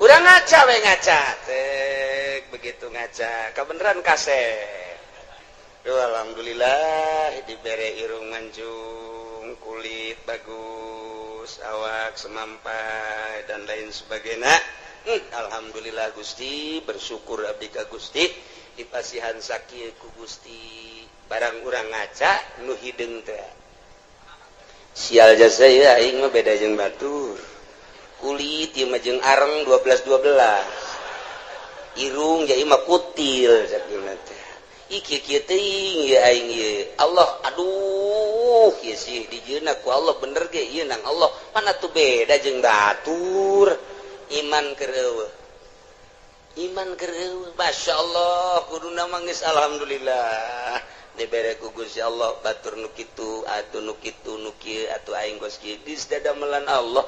Urang ngaca we ngaca tek begitu ngaca kebeneran kasep. Duh, alhamdulillah dibere irung mancung, kulit bagus, awak semampai dan lain sebagainya. Alhamdulillah Gusti, bersyukur abdi ka Gusti dipasihan sakieu ku Gusti. Barang urang ngaca nu hideung teh. Sial jasa ieu aing mah beda jeung batur. Kulit ieu mah jeung areng 12 12. Irung ja ieu mah kutil sakieu teh. Iki kieu teuing ieu aing ieu. Allah aduh ieu sih dijieunna ku Allah bener ge ieu nang Allah. Mana tuh beda jeung batur. Iman keur eueuh. Iman keur eueuh. Masyaallah kuduna mah geus alhamdulillah. Dibere ku Gusti Allah batur nu kitu atuh nu kitu nu kieu atuh aing geus kieu geus dadamelan Allah.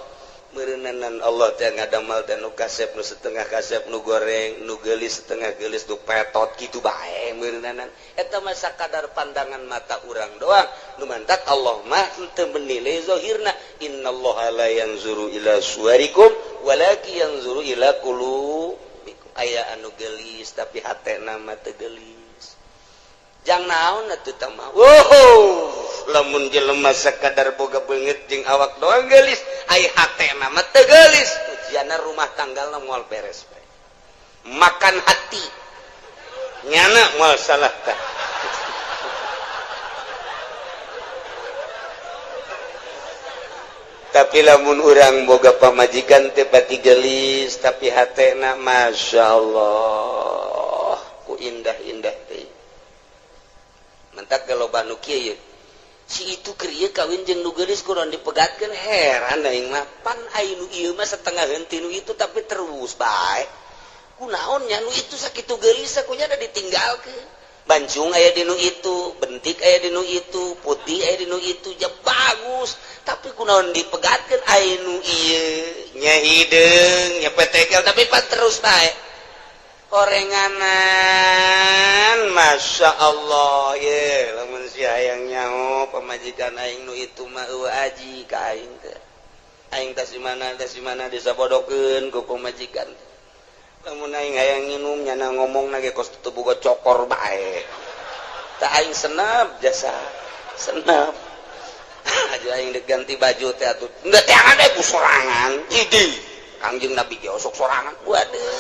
Meureunanan Allah teh ngadamel teh nu kasep nu setengah kasep nu goreng nu geulis setengah geulis nu petot kitu bae meureunanan eta mah sakadar pandangan mata urang doang nu mantak Allah mah teu menilai zahirna innallaha la yanzuru ila suwarikum walakin yanzuru ila qulubikum aya anu geulis tapi hatena mah teu geulis jang naon atuh tah mah wow lamun jelema sakadar boga beungeut jeung awak doang geulis ai hatena mah teu geulis ujianna rumah tanggalna moal beres bae makan hati nyana moal salah tah tapi lamun urang boga pamajikan teh pati geulis tapi hatena masyaallah ku indah-indah teh mentak loba nu kieu ye si itu keur ieu kawin jeung nu geulis kurang dipegatkeun heran aing mah pan ai nu ieu mah setengah henteu nu itu tapi terus bae kunaon nya nu itu sakitu geulis kunya da ditinggalkeun bancung aya di nu itu bentik aya di nu itu putih aya di nu itu ja bagus tapi kunaon dipegatkeun ai nu ieu nya hideung nya petekel tapi pan terus bae korenganan Masya Allah ye lamun si hayang nyaho pamajikan aing nu itu mah eueuh aji ka aing teh aing tas di mana disabodokeun ku pamajikan lamun aing hayang nginum nyana ngomongna ge kos teu boga cokor bae tah aing senep jasa senep aja aing deuk ganti baju teh atuh henteu teangan we ku sorangan idi Kangjeng Nabi ge osok sorangan waduh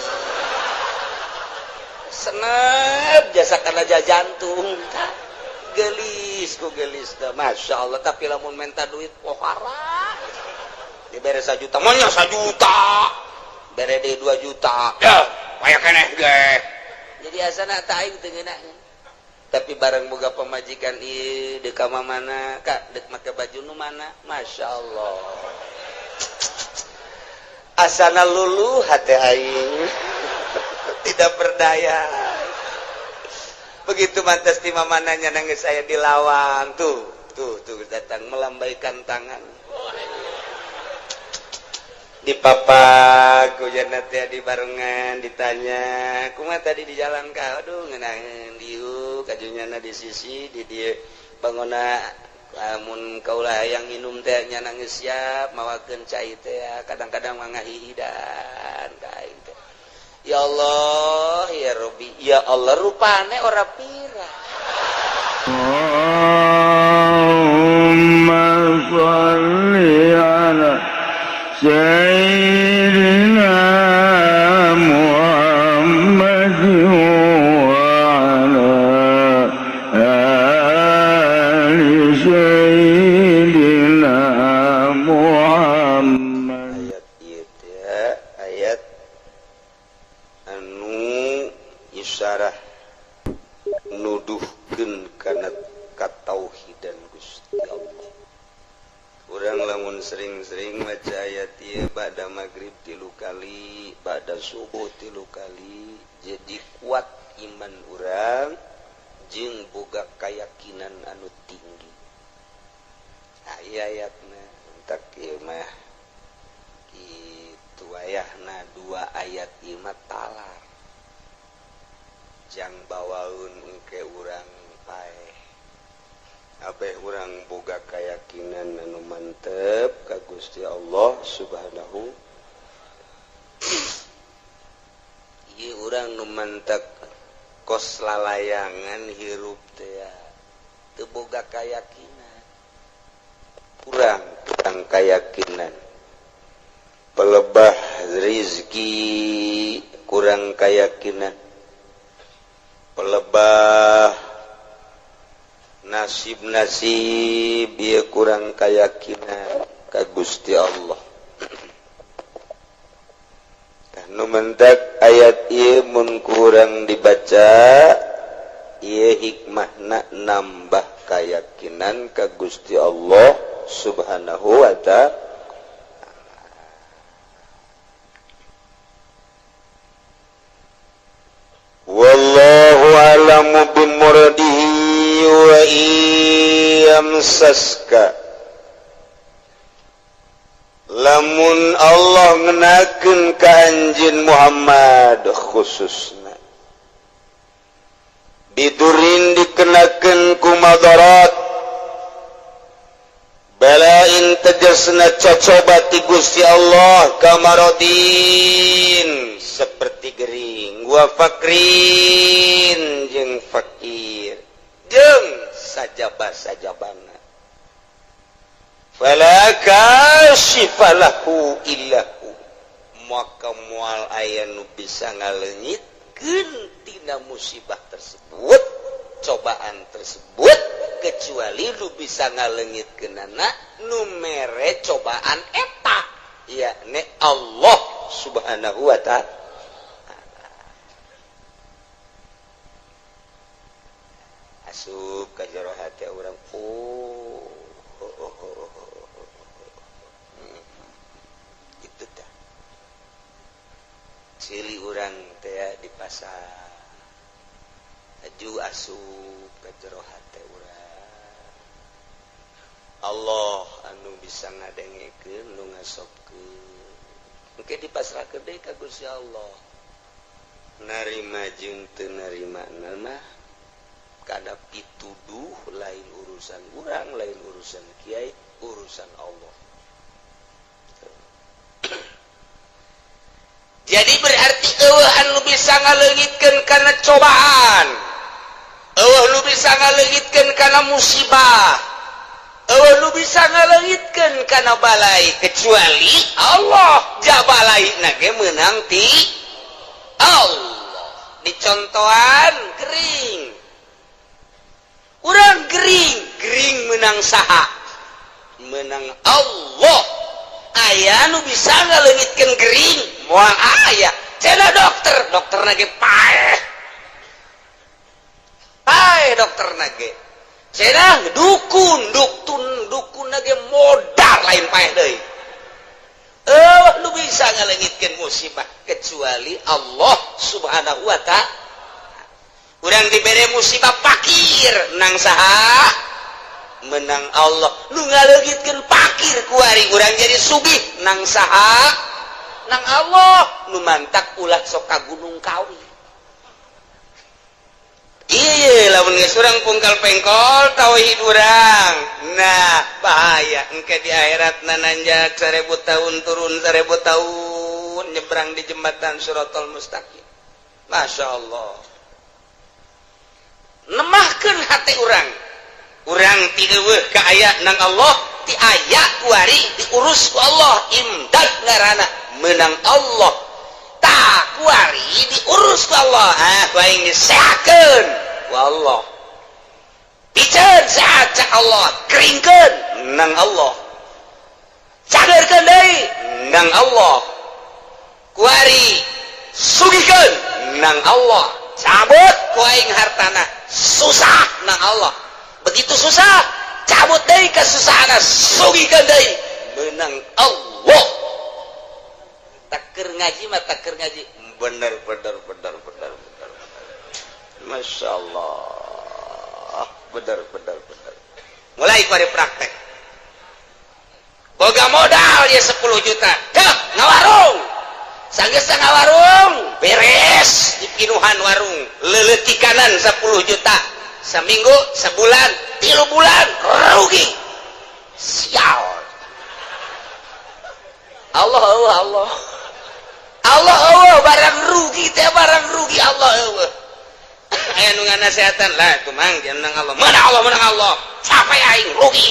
senep jasa karena jantung gelis ku gelis dah Masya Allah tapi lamun minta duit pohara dibere 1 juta maunya 1 juta bere deui 2 juta ya aya keneh ge jadi asana tah aing teu ngeunaheun tapi bareng boga pamajikan ieu deuk ka mana ka deuk make baju nu mana Masya Allah asana luluh hate aing tidak berdaya begitu mantas di mamananya nangis saya dilawang tuh tuh tuh datang melambaikan tangan di papak hujan teh di barengan ditanya kumaha tadi di jalan ka aduh ngeunaheun dieu kajunyana di sisi di dieu bangona lamun kaula hayang minum teh nya nangis siap mawakeun cai teh kadang-kadang mah ngahihidan ka aing teh ya Allah ya Rabbi ya Allah rupane ora pira Allahumma shalli ala sayyidina Muhammad wa ala ali sayyidina Muhammad. Ayat ieu teh ayat anu isyarah nuduhkeun kana katauhidan Gusti Allah. Urang lamun sering-sering maca ayat ieu ba'da magrib 3 kali, ba'da subuh 3 kali, jadi kuat iman urang jeung boga kayakinan anu tinggi. Nah, ieu ayatna entak ieu mah kitu ayahna 2 ayat ieu mah talar. Jang bawaun engke urang paeh. Abeh urang boga kayakinan anu mantep ka Gusti Allah Subhanahu Urang nu mantak kos lalayangan hirup teh teu boga kayakinan. Kurang kurang kayakinan. Pelebah rizki kurang kayakinan. Pelebah nasib-nasib ieu kurang kayakinan ka Gusti Allah. Nu mentak ayat ieu mun kurang dibaca ieu hikmahna nambah kayakinan ka Gusti Allah Subhanahu wa ta'ala. Wallahu a'lamu bimuradihi wa iyamsaska. Lamun Allah ngenakeun ka anjeun Muhammad khususna bidurin dikenakeun ku madarat balain tegasna cocoba ti Gusti Allah kamarodin seperti gering wa fakrin jeung fakir jeung sajaba-sajabana fala kashifa lahu illahu maka moal aya nu bisa ngaleungitkeun tina musibah tersebut cobaan tersebut kecuali lu bisa ngaleungitkeunana nu mere cobaan eta yakni Allah Subhanahu wa ta'ala. Asup ka jero hati urang oh itu tah cili urang teh di pasar aju asup ka jero hate urang Allah anu bisa ngadengekeun nu ngasobkeun engke dipasrahkeun deui ka Gusti Allah narima jeung teu narima mah kada pituduh lain urusan urang lain urusan kiai urusan Allah. Jadi berarti eueuh anu bisa ngaleungitkeun kana cobaan, eueuh nu bisa ngaleungitkeun kana musibah, eueuh nu bisa ngaleungitkeun kana balai kecuali Allah. Jabalai na ge meunang ti Allah. Dicontohan gering. Urang gering, gering menang saha? Menang Allah. Aya nu bisa ngaleungitkeun gering, moal aya. Cenah dokter, dokterna ge paeh. Paeh dokterna ge. Cenah dukun, dukunna ge modar lain paeh deui. Eueuh nu bisa ngaleungitkeun musibah kecuali Allah Subhanahu wa ta'ala. Urang dibere musibah pakir nang saha? Menang Allah. Nu ngaleungitkeun pakir kuari urang jadi sugih nang saha? Nang Allah. Nu mantak ulah sok ka Gunung Kawi. Iya lamun geus urang pungkal pengkol tauhid urang. Nah, bahaya engke di akhirat nananjak 1000 tahun turun 1000 tahun nyebrang di jembatan Shiratal Mustaqim. Masya Allah. Nemahkeun hati urang. Urang ti eueuh ka aya nang Allah, ti aya kuari diurus ku Allah, imdad ngaranna meunang Allah. Tah kuari diurus ku Allah, ah ku aing disehatkeun ku Allah. Piceun sehat cak Allah, keringkeun nang Allah. Cageurkeun deui nang Allah. Kuari sugihkeun nang Allah. Cabut ku aing hartana, susah nang Allah. Begitu susah, cabut deui kesusahanna, sugihkeun deui menang Allah. Taker ngaji mah taker ngaji bener bener bener bener bener. Masya Allah, bener bener bener. Mulai kari praktek. Boga modal ya 10 juta, dah ngawarung. Sanggeus ngawarung, beres dipinuhan warung, leuleutikanan 10 juta. Seminggu, sebulan, 3 bulan rugi. Sial. Allah Allah Allah. Allah Allah barang rugi teh barang rugi Allah eueuh. Aya nu nganasehatan lah tuh mang menang Allah. Menang Allah, menang Allah. Capek aing rugi.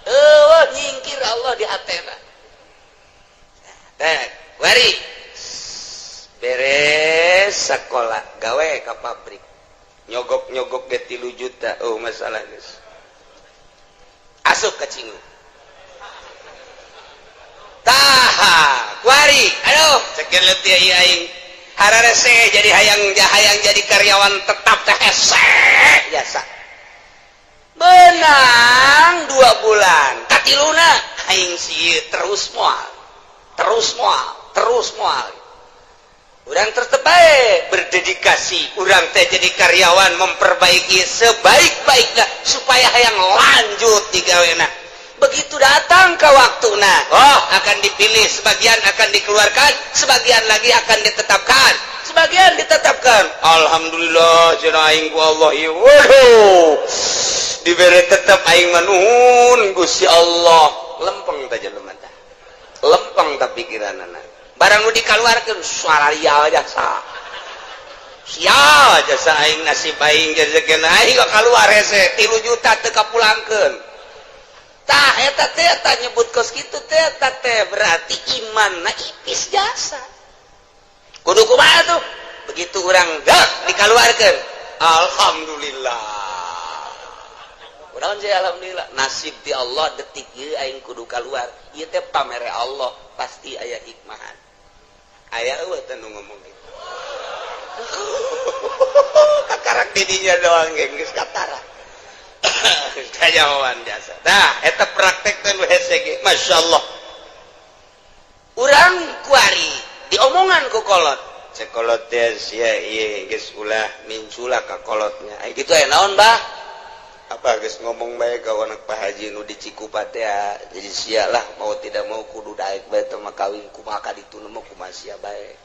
Eueuh nyingkir Allah di hatena. Teh, wari beres sekolah gawe ka pabrik. Nyogok-nyogok ge 3 juta. Oh masalah geus. Asup ka cingu. Tah, kuari. Aduh, cekin leutik ieu aing. Hararese jadi hayang jadi karyawan tetap teh hese jasa. Menang 2 bulan, katiluna aing sieun terus moal. Terus moal, terus moal. Urang tetep bae berdedikasi, urang teh jadi karyawan memperbaiki sebaik-baiknya supaya hayang lanjut digawena. Begitu datang ke waktuna, oh akan dipilih, sebagian akan dikeluarkan, sebagian lagi akan ditetapkan, sebagian ditetapkan. Alhamdulillah cenah aing ku Allah ieu. Waduh. Dibere tetep aing mah nuhun Gusti Allah. Lempeng teh jelema teh. Lempeng tah pikiranana. Barang nu dikaluarkeun suara jasa. Sial jasa aing nasib aing rezekina aing kok kaluar hese 3 juta teu kapulangkeun. Tah eta teh eta nyebut kos kitu teh eta teh berarti imanna ipis jasa. Kudu kumaha tuh? Begitu urang gak dikaluarkeun. Alhamdulillah. Kunaon sih alhamdulillah? Nasib di Allah detik ieu aing kudu kaluar. Ieu teh pamere Allah pasti aya hikmahan. Aya eueuh teh nu ngomong kitu. Kakarak didinya doang geus katara. Kajawan jasa. Nah, eta praktek teh nu hese ge. Masyaallah. Urang kuari diomongan ku kolot. Cek kolot teh sia ieu geus ulah mincula ka kolotnya. Ai kitu aya naon, Bah? Apa geus ngomong bae ka anak Pak Haji nu di Cikupa teh jadi sia lah mau tidak mau kudu daek bae teh mah kawin kumaha ka ditu mah kumaha sia bae.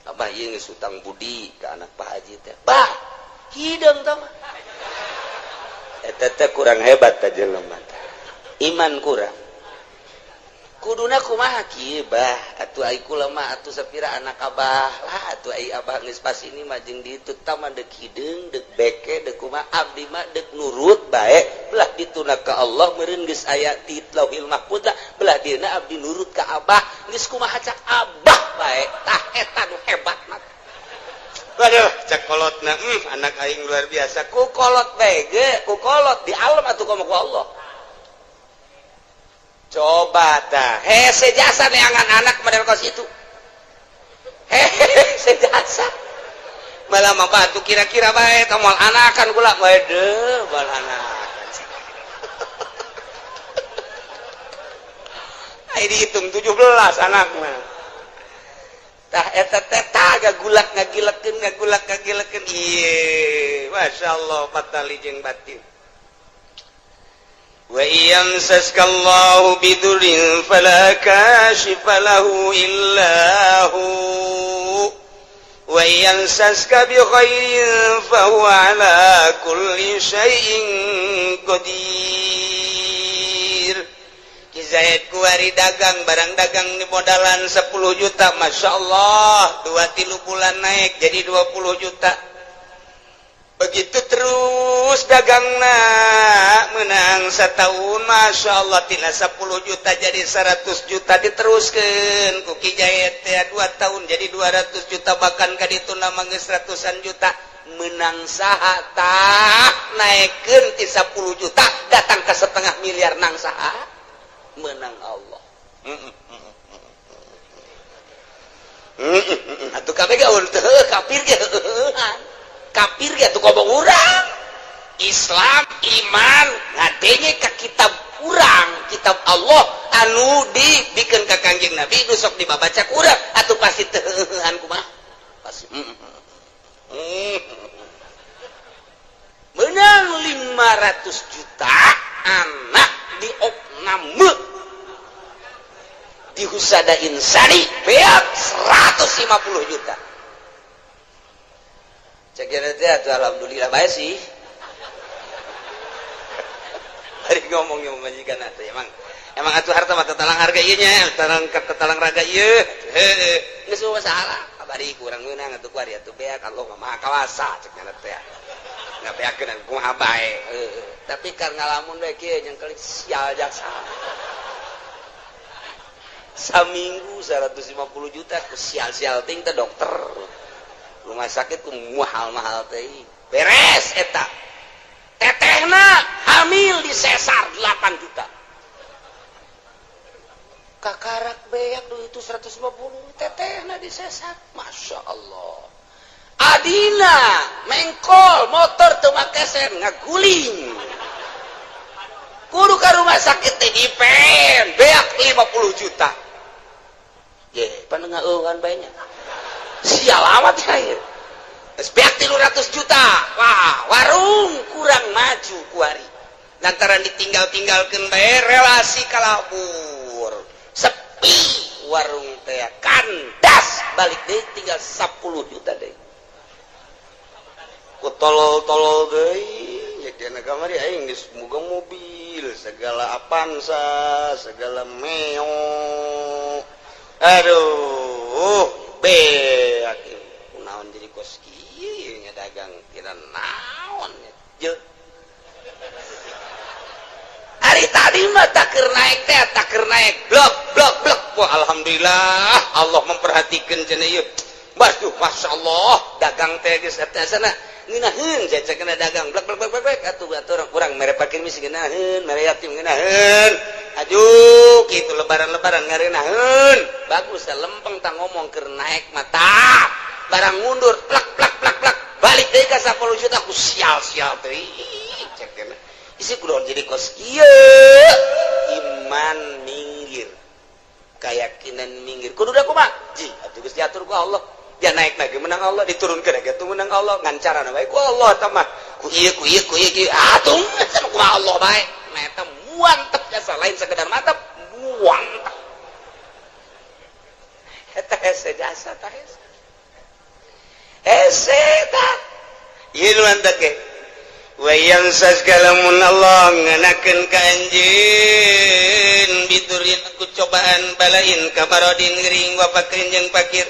Abah ieu geus utang budi ka anak Pak Haji teh. Bah, hideung teh mah. Eta teh kurang hebat teh jelema teh. Iman kurang. Kuduna kumaha kieu bah, atuh ai kula mah atuh sapira anak abah lah atuh ai abah geus pas ini mah jeung ditu tah mah deuk hideung, deuk beke, deuk kumaha abdi mah deuk nurut bae, belah dituna ka Allah meureun geus aya di Lauhil Mahfuz belah dieuna abdi nurut ka abah, geus kumaha cak abah bae. Tah eta nu hebat mah. Waduh, cak kolotna, anak aing luar biasa. Ku kolot bae ge, ku kolot di alam atuh komo ku Allah. Coba dah, hese jasa neangan anak model kos itu. Hese jasa. Malah mah batu kira-kira bae moal anakan kula waduh, moal anakan. Ai dihitung 17 anakna. Tah eta teh gagulak ngagilekeun ngagulak ngagilekeun. Ieu, masyaallah patali jeung batin. Wa yamsaska Allahu bidurrin fala kashifa lahu illa hu wa yamsaska bi khairin fa huwa ala kulli syai'in qadir. Ki Zaid kuari dagang barang dagang di modalan 10 juta, Masya Allah 2-3 bulan naik jadi 20 juta. Begitu terus dagangna menang setahun Masya Allah tina 10 juta jadi 100 juta diteruskan ku Ki Zaid teh 2 tahun jadi 200 juta bahkan ka ditu nama geus ratusan juta menang saha tah naikeun ti 10 juta datang ke setengah miliar nang saha menang Allah. Atuh kabeh ge teu kafir ge kafir ge atuh komo urang Islam iman ngadenge ka kitab urang kitab Allah anu dibikeun ka Kangjeng Nabi nu sok dibabaca ku urang atuh pasti teu heueuhan kumaha pasti menang 500 juta anak diopname di Husada Insani beak 150 juta. Cek teh atuh alhamdulillah bae sih. Hari ngomong yang majikan atuh emang Emang atuh harta mah tetalang harga ieu nya, tetalang tetalang raga ieu. Heuh, geus masalah. Kabari kurang meunang atuh kuari atuh beak, Allah mah Maha Kawasa cek nya teh. Ngabeakeun kumaha bae. Heuh, tapi kar ngalamun bae kieu nyengkelik sial jaksa. Saminggu 150 juta ku sial-sial ting teh dokter. Rumah sakit ku mahal-mahal teh. Beres eta. Tetehna hamil di sesar 8 juta. Kakarak beak duit itu 150 tetehna di sesar. Masya Allah. Adina mengkol motor teu make sen ngaguling. Kudu ka rumah sakit teh dipen beak 50 juta. Ye, pan ngeueuhan bae nya. Sial amat ya ieu. Geus beak 300 juta. Wah, warung kurang maju kuari. Lantaran ditinggal-tinggalkeun bae relasi kalabur. Sepi warung teh kandas balik deui tinggal 10 juta deui. Ku tolol-tolol deui ya dina kamari aing geus boga mobil, segala Avanza, segala Meo. Aduh, beak kunaon jadi kos kieu nya dagang kira naon nya. Hari tadi mah takeur naik teh, takeur naik blok blok blok. Wah, alhamdulillah Allah memperhatikan cenah ieu. Waduh, masya Allah, dagang teh geus eta sana ngeunaheun cecekna dagang blok blok blok blok atuh atuh urang mere fakir miskin ngeunaheun, mere yatim ngeunaheun. Aduh, kitu lebaran-lebaran ngareunaheun. Bagus lempeng tah ngomong keur naik mata. Barang mundur plak plak plak plak balik deui ka 10 juta ku sial-sial teh. Cekna isi kudu jadi kos kieu. Iman minggir, keyakinan minggir. Kudu da kumaha? Ji, atuh geus diatur ku Allah. Dia naik lagi menang Allah, diturunkeun lagi atuh menang Allah, ngan carana bae ku Allah eta mah. Ku ieu ku ieu ku ieu ku atuh sama kumaha Allah bae. Nah eta muantep jasa lain sekedar mantep, muantep. Eta hese jasa tah hese. Hese tah. Ieu nu mantep ge. Wa yansas kalamun Allah nganakeun ka anjeun bidurin ku cobaan balain kamarodin gering wa fakrin jeung fakir.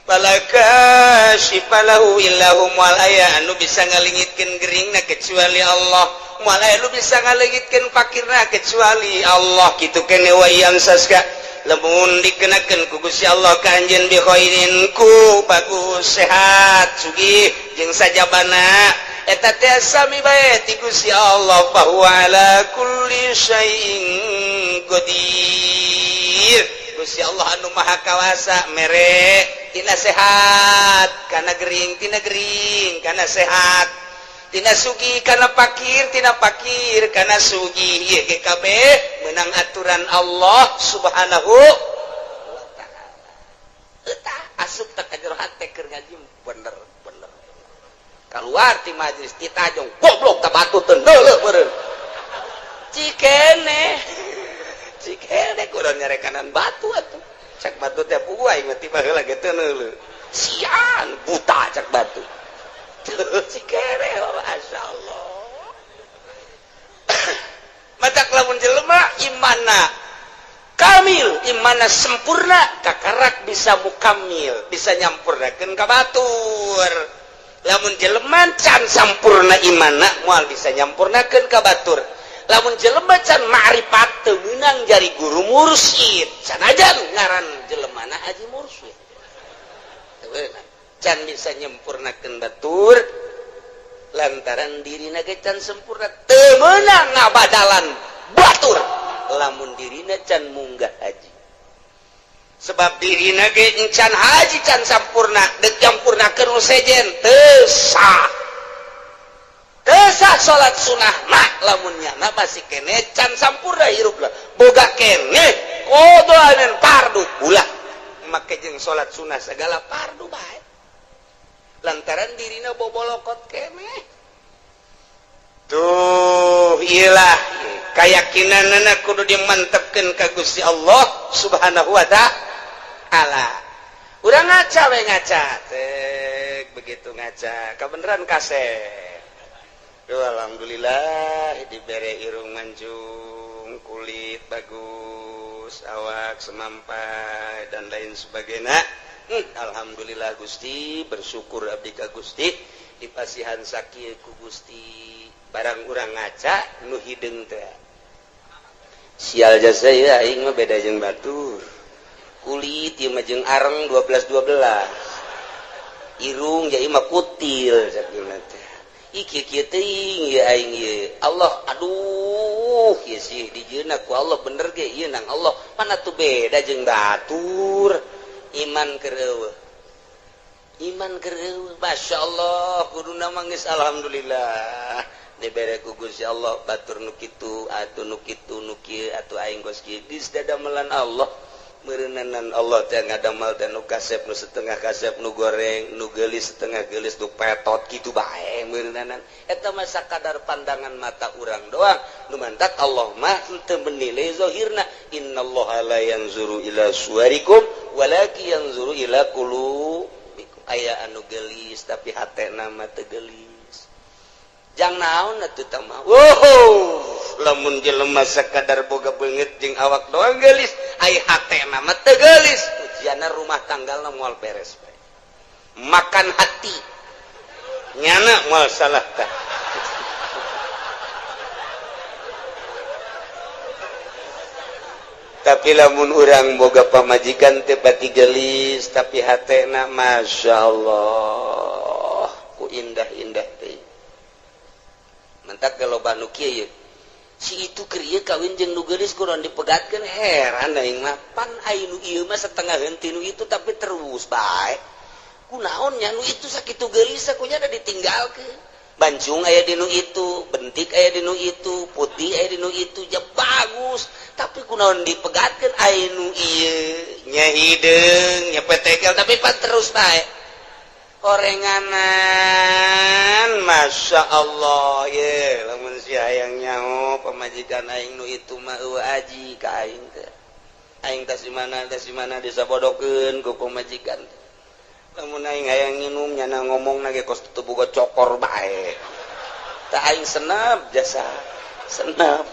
Balaka syifalahu illahu mual aya anu bisa ngalingitkeun geringna kecuali Allah, mual aya anu bisa ngalingitkeun fakirna kecuali Allah. Kitu kene wa yamsaska lamun dikenakeun ku Gusti Allah ka anjeun bi khairin ku bagus sehat sugih jeung sajabana eta teh sami bae ti Gusti Allah fa huwa ala kulli syai'in qadir. Gusti Allah anu maha kawasa mere tina sehat kana gering, tina gering kana sehat, tina sugih kana fakir, tina fakir kana sugih. Ieu ge kabeh meunang aturan Allah Subhanahu wa taala. Eta asup teh ka jero hate keur ngaji bener bener. Kaluar ti majelis ti tajong goblok ta batu teu deuleuh meureun. Cikene cikene kudu nyarekanan batu atuh. Cak batu teh puguh aing mah tiba heula ge teu neuleuh. Sian buta cak batu. Cikene masyaallah. Matak lamun jelema imanna kamil, imanna sempurna, kakarak bisa mukamil, bisa nyampurnakeun ka batur. Lamun jelema can sampurna imanna moal bisa nyampurnakeun ka batur. Lamun jelema can ma'rifat teu meunang jari guru mursyid. Sanajan ngaran jelemana haji mursyid. Teu meunang. Can bisa nyempurnakeun batur lantaran dirina ge can sempurna teu meunang ngabadalan batur lamun dirina can munggah haji. Sebab dirina ge can haji can sampurna, deuk nyampurnakeun nu sejen teu sah. Teu sah salat sunah mah lamun nyana masih kene can sampurna hirupna. Boga kene qadaan fardu ulah make jeung salat sunah segala fardu bae. Lantaran dirina bobolokot kene. Tuh iyalah keyakinanana kudu dimantepkeun ka Gusti Allah Subhanahu wa taala. Urang ngaca we ngaca. Tek begitu ngaca kabeneran kasep. Duh, alhamdulillah dibere irung mancung, kulit bagus, awak semampai dan lain sebagainya. Alhamdulillah Gusti, bersyukur abdi ka Gusti dipasihan sakieu ku Gusti. Barang urang ngaca nu hideung teh. Sial jasa ieu aing mah beda jeung batur. Kulit ieu mah jeung areng 12 12. Irung ja ieu mah kutil sakieu teh. Iki kieu teuing ieu aing ieu. Allah aduh ieu sih dijieunna ku Allah bener ge ieu nang Allah. Mana tuh beda jeung batur. Iman keur iman keur Masya Allah kuduna mangis alhamdulillah dibere ku Gusti Allah batur nu kitu atuh nu kitu nu kieu atuh aing geus kieu geus dadamelan Allah meureunanan Allah teh ngadamel teh nu kasep nu setengah kasep nu goreng nu geulis setengah geulis nu petot kitu bae meureunanan eta mah sakadar pandangan mata urang doang nu mantak Allah mah henteu menilai zahirna innallaha la yanzuru ila suwarikum walaki yanzuru ila qulubikum aya anu geulis tapi hatena mah teu geulis jang naon atuh tah mah wow lamun jelema sakadar boga beungeut jeung awak doang geulis ai hatena mah teu geulis ujianna rumah tanggalna moal beres bae makan hati nyana moal salah tah. Tapi lamun urang boga pamajikan teh pati geulis tapi hatena masyaallah ku indah-indah teh. Mentak loba nu kieu si itu keur ieu kawin jeung nu geulis kudu dipegatkeun heran aing mah pan ai nu ieu mah setengah henteu nu itu tapi terus bae. Kunaon nya nu itu sakitu geulis kunya da ditinggalkeun. Bancung aya di nu itu, bentik aya di nu itu, putih aya di nu itu, ja bagus. Tapi kunaon dipegatkeun ai nu ieu nya hideung, nya petekel tapi pan terus bae. Orenganan Masya Allah ye lamun si hayang nyaho pamajikan aing nu itu mah eueuh aji ka aing teh. Aing tas di mana disabodokeun ku pamajikan teh. Lamun aing hayang nginum nyana ngomongna ge kos teu boga cokor bae. Tah aing senep jasa. Senep.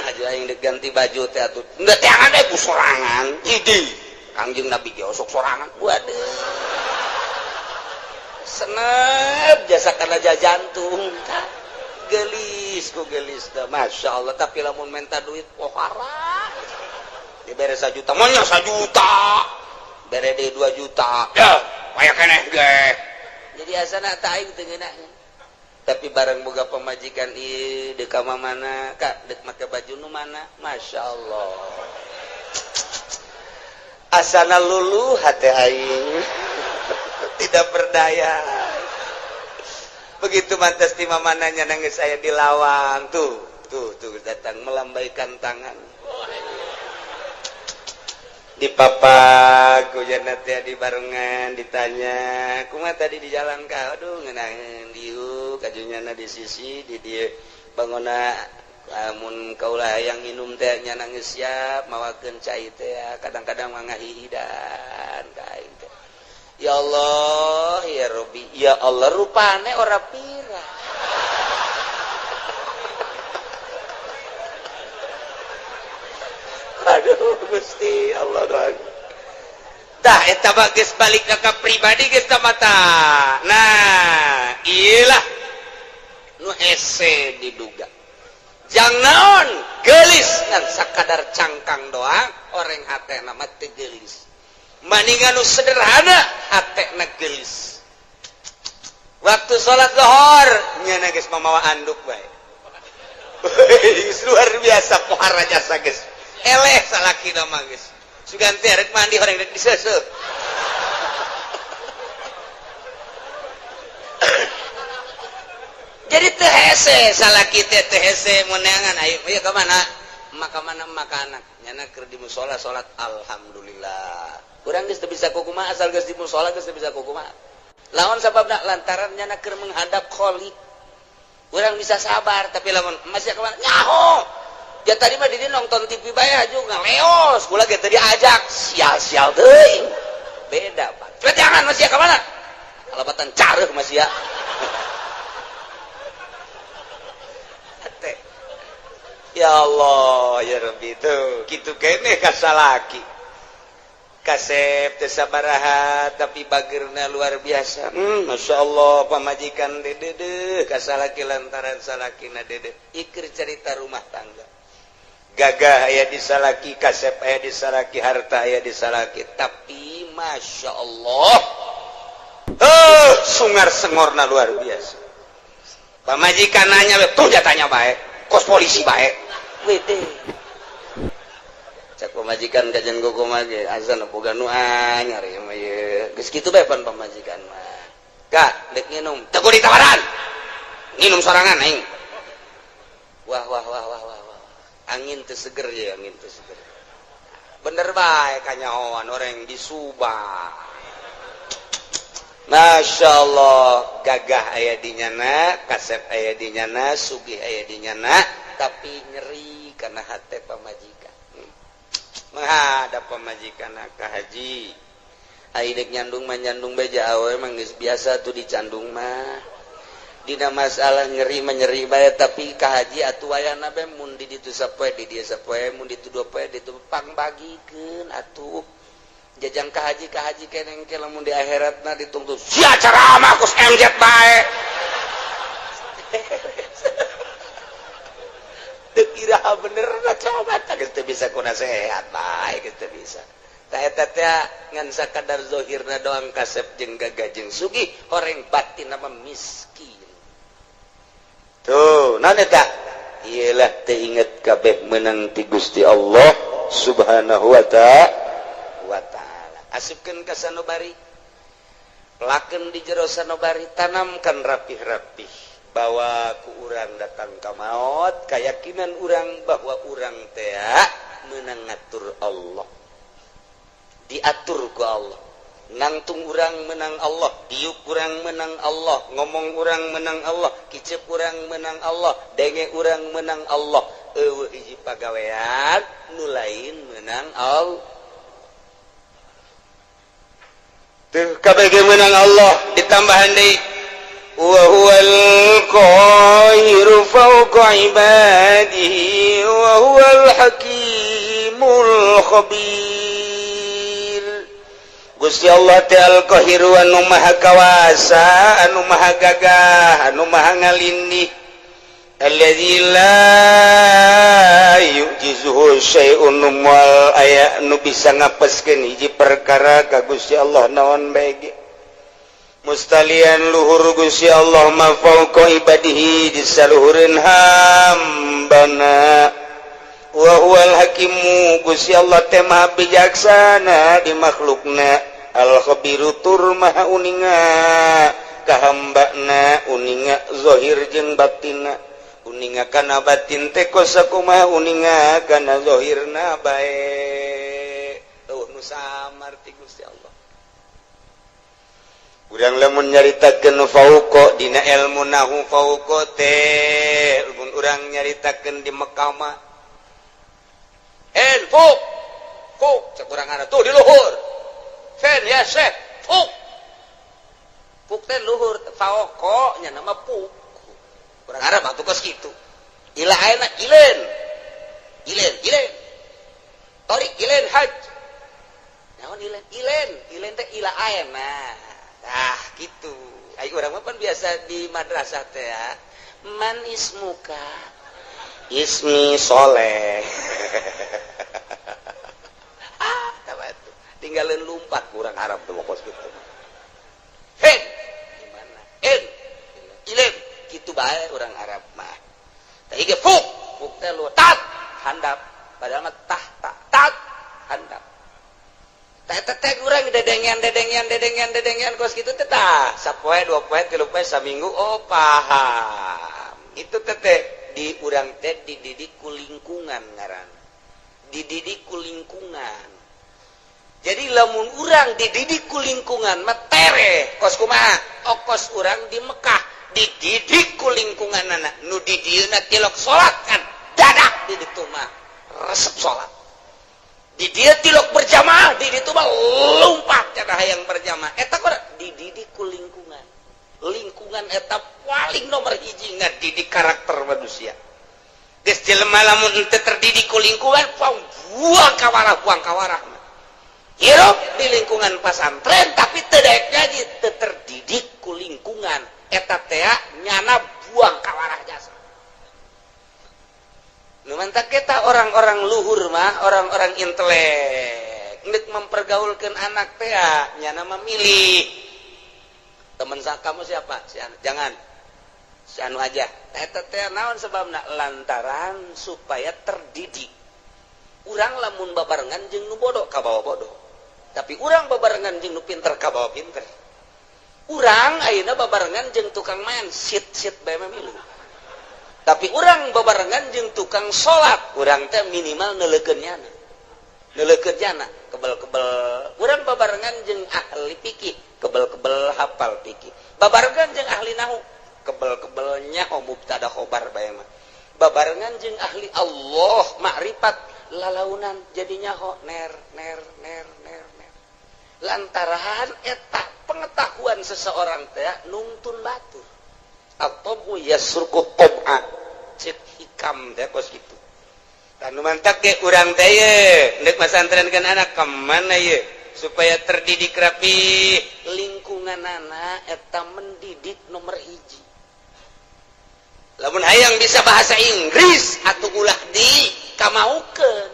Aja aing deuk ganti baju teh atuh. Henteu teangan deui ku sorangan. Idi. Kangjeng Nabi ge osok sorangan. Waduh. Senep jasa kana jantung. Tah geulis ku geulis teh. Masya Allah tapi lamun menta duit pohara. Dibere 1 juta, monya 1 juta. Bere deui 2 juta. Ya, aya keneh ge. Jadi asana tah aing teu ngeunaheun. Tapi barang boga pamajikan ieu deuk ka mana, Kak, deuk make baju nu mana? Masya Allah. Asana luluh hate aing. Tidak berdaya. Begitu mantas di mamananya nangis saya di lawang tuh, tuh, tuh datang melambaikan tangan. Di papak hujan teh di barengan ditanya kumaha tadi di jalan ka aduh ngeunaheun diuk kajunyana di sisi di dieu bangona lamun kaula hayang minum teh nya nangis siap mawakeun cai teh kadang-kadang mah ngahihidan ka aing teh ya Allah ya Rabbi ya Allah rupane ora pira. Aduh Gusti Allah doang. Tah eta mah geus balik ka pribadi geus tah mata. Nah, ieulah nu hese diduga. Jang naon geulis ngan sakadar cangkang doang oreng hatena mah teu geulis. Maningan nu sederhana hatena geulis. Waktu salat zuhur nya geus mamawa anduk bae. Luar biasa pohara jasa geus. Eleh salaki mah geus. Sugan teh rek mandi horeng rek diseuseuh. Jadi teu hese salaki teh teu hese meunangan ayo ieu ka mana? Maka mana maka anak. Nyana keur di musala salat alhamdulillah. Urang geus teu bisa kukumaha asal geus di musala geus teu bisa kukumaha. Lawan sababna lantaran nyana keur menghadap Khalik. Urang bisa sabar tapi lamun masih ka mana? Nyaho. Ya tadi mah didi nonton TV bae juga ngaleos, kula ge teu diajak, sial-sial teuing. Beda, Pak. Cepet jangan masih ka mana? Kalapatan careuh masih ya. Ya Allah ya Rabbi tuh kitu keneh ka salaki. Kasep teu sabaraha tapi bageurna luar biasa. Masya Allah pamajikan dedeuh ka salaki lantaran salakina dedeuh. Iker cerita rumah tangga. Gagah aya di salaki, kasep aya di salaki, harta aya di salaki, tapi Masya Allah sungar sengorna luar biasa. Pamajikan nanya tuh jatanya baik, kos polisi baik. Wede. Cak pamajikan kajian gogo mah ge azan boga nu anyar ieu mah ieu. Geus kitu bae pan pamajikan mah. Kak, dek nginum, teu kudu ditawaran. Nginum sorangan aing. Wah wah wah wah wah. Angin teu seger ya, angin teu seger. Bener bae kanyahoan orang di Subang. Masya Allah, gagah aya di nyana, kasep aya di nyana, sugih aya di nyana, tapi nyeri karena hate pamajikan. Menghadap pamajikan ka haji. Ai dek nyandung mah nyandung beja awe mah geus biasa tuh dicandung mah. Dina masalah nyeri mah nyeri bae tapi ka haji atuh wayahna bae mun di ditu sapoe di dieu sapoe mun ditu dua poe ditu pangbagikeun atuh. Jajang ka haji keneng ke lamun di akhiratna ditungtu sia ceramah kus MZ bae. Teu iraha bener na coba tah geus teu bisa ku nasehat bae geus teu bisa. Tah eta teh ngan sakadar zahirna doang kasep jeung gagah jeung sugih horeng batin mah miskin. Tuh naon eta? Ieu lah teu inget kabeh meunang ti Gusti Allah Subhanahu wa ta'ala. Asupkeun ka sanobari, lakeun di jero sanobari, tanamkan rapih-rapih bahwa ku urang datang ka maot, keyakinan urang bahwa urang teh meunang ngatur Allah, diatur ku Allah, nangtung urang menang Allah, diuk urang menang Allah, ngomong urang menang Allah, kicep urang menang Allah, denge urang menang Allah, eueuh hiji pagawean nu lain menang Allah. Tuh kabeh menang Allah ditambahan deui wa huwal qahiru fawqa ibadihi wa huwal hakimul khabir. Gusti Allah teh al qahiru anu maha kawasa, anu maha gagah, anu maha ngalindih. Alladzi la yu'jizuhu syai'un wal aya nu bisa ngapeskeun hiji perkara ka Gusti Allah naon bae ge. Mustalian luhur Gusti Allah ma fauqa ibadihi disaluhureun hambana. Wa huwal hakimu Gusti Allah teh maha bijaksana di makhlukna, al khabiru tur maha uninga ka hambana, uninga zahir jeung batinna. Uninga kana batin teh kos sakumaha uninga kana zahirna bae. Eueuh nu samar ti Gusti Allah. Urang lamun nyaritakeun fauqa dina ilmu nahu fauqa teh mun urang nyaritakeun di Mekah mah en fuk fuk cek urang ada tuh di luhur. Fen ya syekh fuk. Fuk teh luhur fauqa nya nama fuk. Urang Arab atuh kos kitu. Ila ayeuna ilen. Ilen, ilen. Torik ilen haj. Naon ilen? Ilen, ilen teh ila ayeuna. Tah kitu. Ai urang mah pan biasa di madrasah teh ya. Man ismuka? Ismi Soleh. Ah, tah atuh. Tinggalin lumpat urang Arab teh kos kitu. Hen. Gimana? En. Ilen. Kitu bae urang Arab mah. Tah ieu fuk, fuk teh lu tat handap, padahal mah tah tak tat handap. Tah eta teh urang dedengean dedengean dedengean dedengean kos kitu teh tah sapoe dua poe tilu poe saminggu oh paham. Itu teh teh di urang teh dididik ku lingkungan ngaran. Dididik ku lingkungan. Jadi lamun urang dididik ku lingkungan mah tereh kos kumaha? Okos urang di Mekah dididik ku lingkungan anak nu di dieuna tilok salat kan dadak di ditu mah resep salat di dieu tilok berjamaah di ditu mah lompat cenah hayang berjamaah eta dididik ku lingkungan. Lingkungan eta paling nomor hiji ngadidik karakter manusia. Geus jelema lamun henteu terdidik ku lingkungan buang kawarah buang kawarah. Hirup di lingkungan pasantren tapi teu daek ngaji, teu terdidik ku lingkungan eta teh nyana buang kawarah jasa. Nu mantak kita orang-orang luhur mah, orang-orang intelek nek mempergaulkeun anak teh nyana memilih teman kamu siapa? Si anu. Jangan si anu aja. Eta teh naon sebabna? Lantaran supaya terdidik. Urang lamun babarengan jeung nu bodoh kabawa bodoh. Tapi urang babarengan jeung nu pinter kabawa pinter. Urang ayeuna babarengan jeung tukang main sit-sit bae milu. Tapi urang babarengan jeung tukang salat, urang teh minimal neuleukeun nyana. Neuleukeun nyana, kebel-kebel. Urang babarengan jeung ahli fikih, kebel-kebel hafal fikih. Babarengan jeung ahli nahu, kebel-kebel nyaho mubtada khobar bae mah. Babarengan jeung ahli Allah makrifat lalaunan jadi nyaho ner ner ner ner ner. Lantaran eta pengetahuan seseorang teh nungtun batur. Atau yasruku tab'a cek hikam teh kos kitu. Tanu mantak ge urang teh ye nek masantrenkeun anak ka mana ye supaya terdidik rapi lingkunganana eta mendidik nomor hiji. Lamun hayang bisa bahasa Inggris atuh ulah di kamaukeun.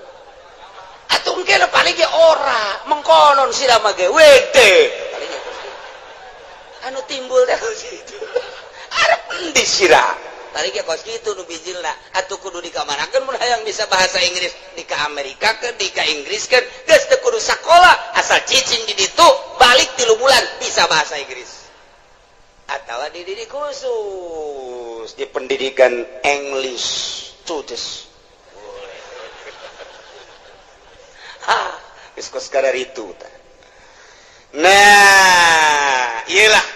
Atuh engke paling ge ora mengkonon sira mah ge wede. Paling ge anu timbul teh kitu. Arep endi sira? Tadi ge kos kitu nu bijilna atuh kudu dikamanakeun mun hayang bisa bahasa Inggris di ka Amerika keun di ka Inggris keun geus teu kudu sakola asal cicing di ditu balik 3 bulan bisa bahasa Inggris. Atawa dididik khusus di pendidikan English students. Ha, geus kos kararitu tah. Nah, iyalah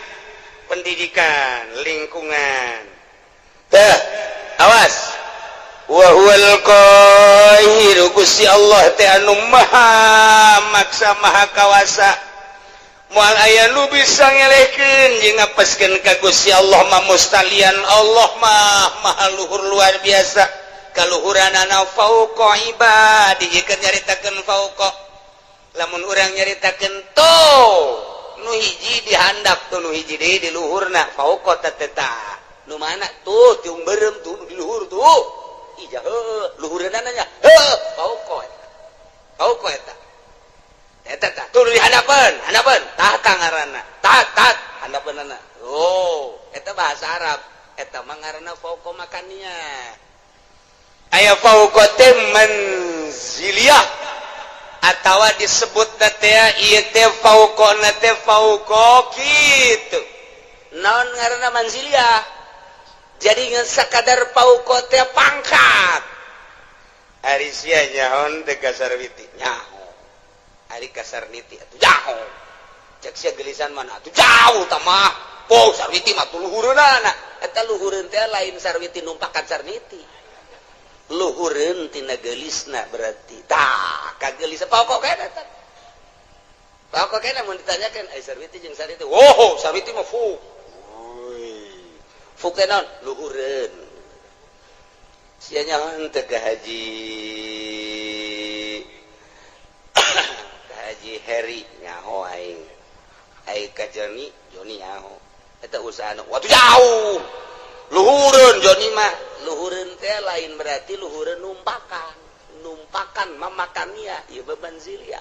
pendidikan lingkungan. Tah, awas. Wa huwal qahiru Gusti Allah teh anu maha maksa maha kawasa. Moal aya nu bisa ngelehkeun jeung ngapeskeun ka Gusti Allah mah mustalian Allah mah maha luhur luar biasa. Kaluhuranana fauqa ibadi jika nyaritakeun fauqa. Lamun urang nyaritakeun to nu hiji dihandap tuh nu hiji deui di luhurna fauqa teh ta. Nu mana tuh tiung beureum tuh di luhur tuh. Ih heuh luhureunana nya heuh fauqa eta. Fauqa eta. Eta tah tuh di handapeun, handapeun tah ngaranna. Tah tah handapeunana. Oh, eta bahasa Arab. Eta mah ngaranna fauqa makania. Aya fauqa teh manziliyah atawa disebutna teh ieu teh fauqana teh fauqa kitu. Naon ngaranna manziliyah? Jadi ngan sakadar fauqa teh pangkat. Ari sia nyaon teh ka Sarwiti nyaho. Ari ka Sarniti atuh jauh. Cek sia gelisan mana atuh jauh tah mah. Po Sarwiti mah luhureunana. Eta luhureun teh lain Sarwiti numpakan Sarniti. Luhureun tina geulisna berarti. Tah, kagelis pokok kene eta. Pokok kene mun ditanyakeun ai Sarwiti jeung Sarniti. Wow, Sarwiti mah fu. Fu teh naon? Luhureun. Sia nyaho teh ka Haji Haji Heri nyaho aing. Ai ka Joni, Joni nyaho. Eta usahana watuh jauh. Luhureun Joni mah. Luhureun teh lain berarti luhureun numpakan. Numpakan mamakania ieu bebanzilia.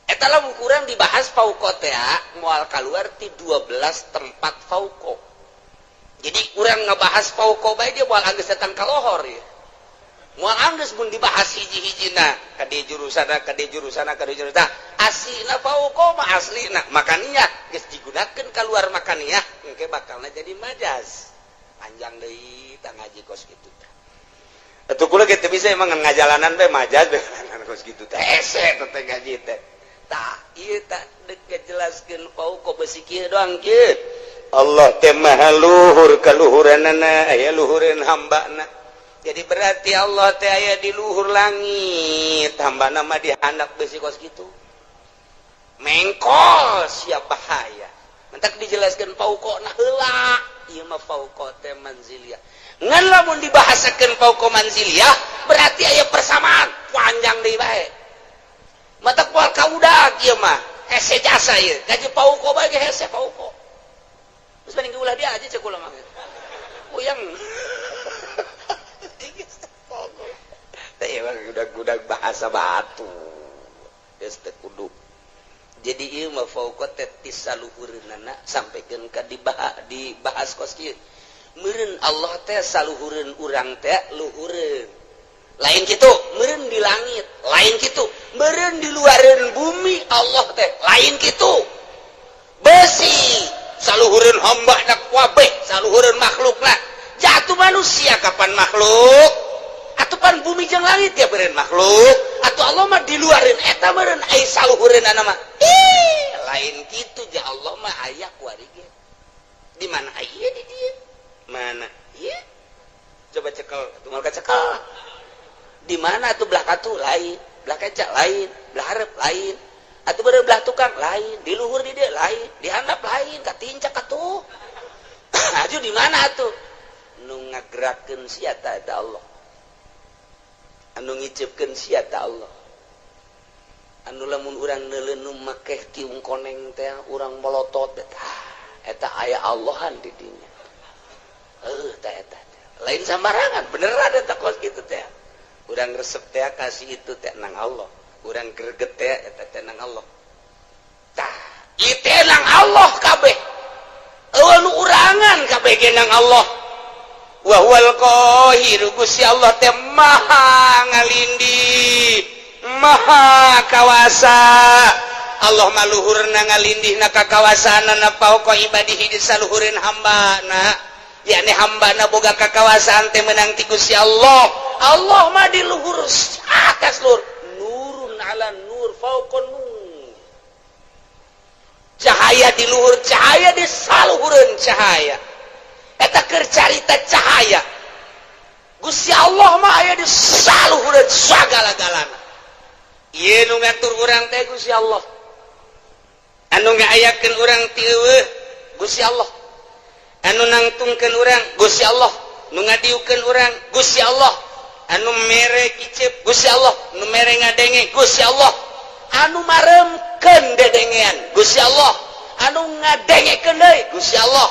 Eta lamun kurang dibahas fauqa teh moal kaluar ti 12 tempat fauqa. Jadi urang ngebahas fauqa bae dia moal anggeus datang ka lohor ieu. Moal anggeus mun dibahas hiji-hijina ka di jurusana ka di jurusana ka di jurusana. Aslina fauqa mah aslina makaniah geus digunakeun kaluar makaniah engke bakalna jadi majaz. Panjang deui tah ngaji kos kitu. Atuh kula ge teu bisa emang ngajalanan bae majaz bae kos kitu teh hese teh ngaji teh. Tah ieu tah deuk ngajelaskeun fauqa beusi kieu doang kieu. Allah teh maha luhur kaluhuranana aya luhureun hambana. Jadi berarti Allah teh aya di luhur langit, hambana mah dihandap beusi kos kitu. Mengkol siap bahaya. Mentak dijelaskeun fauqona heula, ieu mah mah fauqa teh manziliyah. Ngan lamun dibahasakeun fauqa manziliyah berarti aya persamaan panjang deui bae. Mata kual kaudak ieu mah hese jasa ieu. Gaji fauqa bae ge hese fauqa. Geus mending ulah dia aja cek ulah mah. Puyeng. Teh emang gudag-gudag bahasa batu. Geus teu kudu. Jadi ieu mah fauqa teh ti saluhureunana sampikeun ka dibahas kos kieu. Meureun Allah teh saluhureun urang teh luhureun. Lain kitu, meureun di langit, lain kitu, meureun di luareun bumi Allah teh, lain kitu. Besi saluhureun hamba na kabeh, saluhureun makhlukna. Jatuh manusia kapan makhluk? Atupan bumi jeung langit ya meureun makhluk. Atuh Allah mah di luareun eta meureun ai saluhureunana mah. Ih, lain kitu ja Allah mah aya kuari ge. Di mana aya di dieu? Mana? Ieu. Coba cekel, atuh moal kacekel. Di mana atuh belah katu lain, belah kaca lain, belah hareup lain. Atuh beureum belah tukang lain, di luhur di dieu lain, di handap lain, katincak atuh. Aju di mana atuh? Nu ngagerakeun sia ta eta Allah. Anu ngiceupkeun sia ta Allah. Anu lamun urang neuleun nu makeh tiung koneng teh urang molotot eta eta aya Allahan di dinya. Heuh ta eta. Lain sambarangan, beneran eta kos kitu teh. Urang resep teh kasih itu teh nang Allah. Urang greget teh eta teh nang Allah. Tah, ieu teh nang Allah kabeh. Eueuh nu urangan kabeh ge nang Allah. Wa huwal qahiru, Gusti Allah teh maha ngalindih, maha kawasa. Allah mah luhurna ngalindihna ka kawasaanana fauqa ibadihi di saluhureun hambana. Yakni hambana boga kakawasaan teh menang ti Gusti Allah. Allah mah di luhur atas luhur, nurun ala nur fauqa nur. Cahaya di luhur cahaya di saluhureun cahaya. Eta keur carita cahaya. Gusti Allah mah aya di saluhureun sagala-galana. Ieu nu ngatur urang teh Gusti Allah. Anu ngaayakeun urang ti eueuh Gusti Allah. Anu nangtungkeun urang Gusti Allah, nu ngadiukeun urang Gusti Allah, anu mere kicep Gusti Allah, nu mere ngadenge Gusti Allah, anu maremkeun dedengean Gusti Allah, anu ngadengekeun deui Gusti Allah,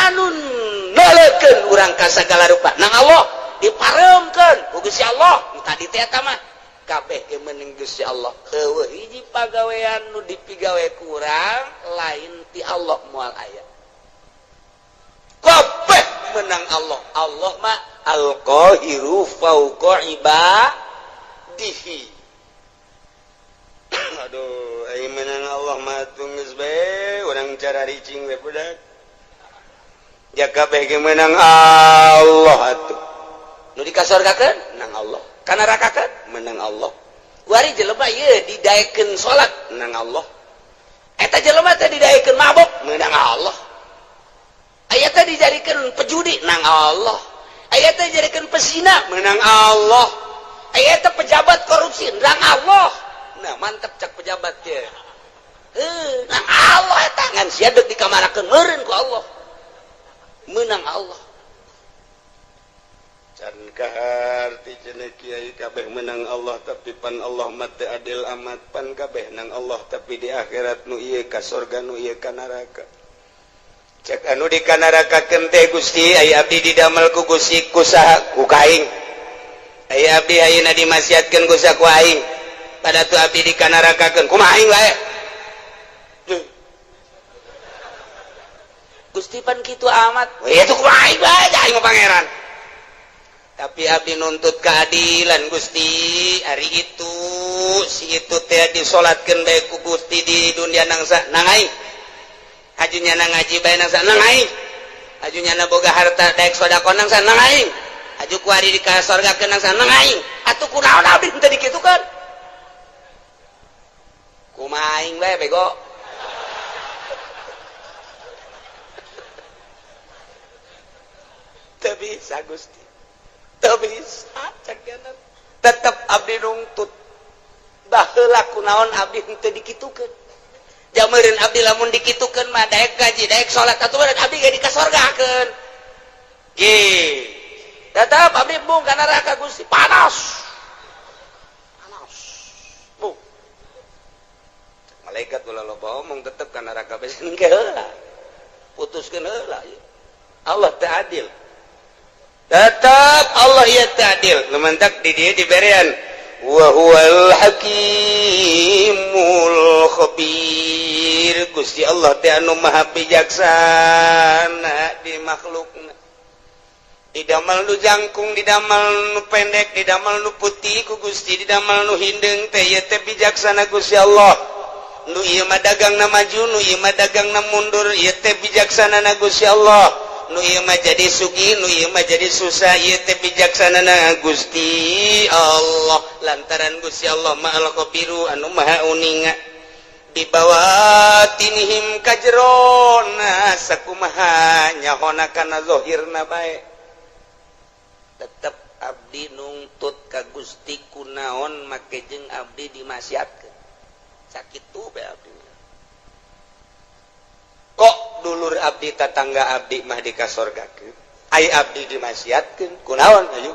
anu noleukeun urang ka sagala rupa nang Allah diparemkeun ku Gusti Allah. Nu tadi teh eta mah kabeh ge meunang Gusti Allah. Eueuh hiji pagawean nu dipigawe ku urang lain ti Allah moal aya. Kabeh menang Allah. Allah mah al-qahiru fauqa ibadihi. Aduh, ai menang Allah mah geus bae urang cara ricing we budak. Ja kabeh ge menang Allah atuh. Nu dikasorgakeun nang Allah, kanarakakeun menang Allah. Kuari jelema ieu didaekeun salat nang Allah. Eta jelema teh didaekeun mabok menang Allah. Aya teh dijadikeun pejudi nang Allah. Aya teh dijadikeun pesina menang Allah. Aya teh pejabat korupsi nang Allah. Nah, mantep cak pejabat teh. Heuh, nang Allah eta ngan sia deuk dikamarakeun meureun ku Allah. Menang Allah. Can kaharti cenah kiai kabeh menang Allah tapi pan Allah mah teu adil amat, pan kabeh nang Allah tapi di akhirat nu ieu ka sorga nu ieu ka neraka. Cek anu di kanarakakeun teh Gusti aya abdi didamel ku Gusti ku saha ku kaing. Aya abdi ayeuna dimasiatkeun ku saha ku aing. Pada tu abdi dikanarakakeun kumaha aing wae. Gusti pan kitu amat. We atuh kumaha aing wae aing mah pangeran. Tapi abdi nuntut keadilan Gusti, ari itu si itu teh disolatkeun bae ku Gusti di dunia nangsa nang aing. Hajunya na ngaji bae nang nang aing. Hajunya na boga harta daek sedekah nang nang aing. Haju kuari di ka sorgakeun nang nang aing. Atuh kunaon abdi teu dikitukeun? Kumaha aing bae bego. Teu bisa Gusti. Teu bisa cak tetep abdi nungtut. Baheula kunaon abdi teu dikitukeun? Jameureun abdi lamun dikitukeun mah daek gaji daek salat atuh abdi ge dikasorgakeun. Ye tetap abdi bung ka neraka Gusti panas. Panas. Bung. Malaikat ulah loba omong tetep ka neraka bes engke heula. Putuskeun heula. Allah teu adil. Tetap Allah ya teu adil. Nu mantak di dieu diberean wa huwal hakimul khabir. Gusti Allah teh anu maha bijaksana di makhlukna. Didamel nu jangkung, didamel nu pendek, didamel nu putih ku Gusti, didamel nu hindeung teh ieu teh bijaksana Gusti Allah. Nu ieu mah dagangna maju, nu ieu mah dagangna mundur, ieu teh bijaksanana Gusti Allah. Nu ieu mah jadi sugih, nu ieu mah jadi susah, ieu teh bijaksanana Gusti Allah. Lantaran Gusti Allah Maha Al-Khabiru anu maha uninga. Dibawatinihim kajerona sakumaha nyahona kana zahirna bae. Tetep abdi nungtut ka Gusti kunaon make jeung abdi dimaksiatkeun. Sakitu bae abdi. Kok dulur abdi tatangga abdi mah dikasorgakeun, ai abdi dimaksiatkeun kunaon ayo.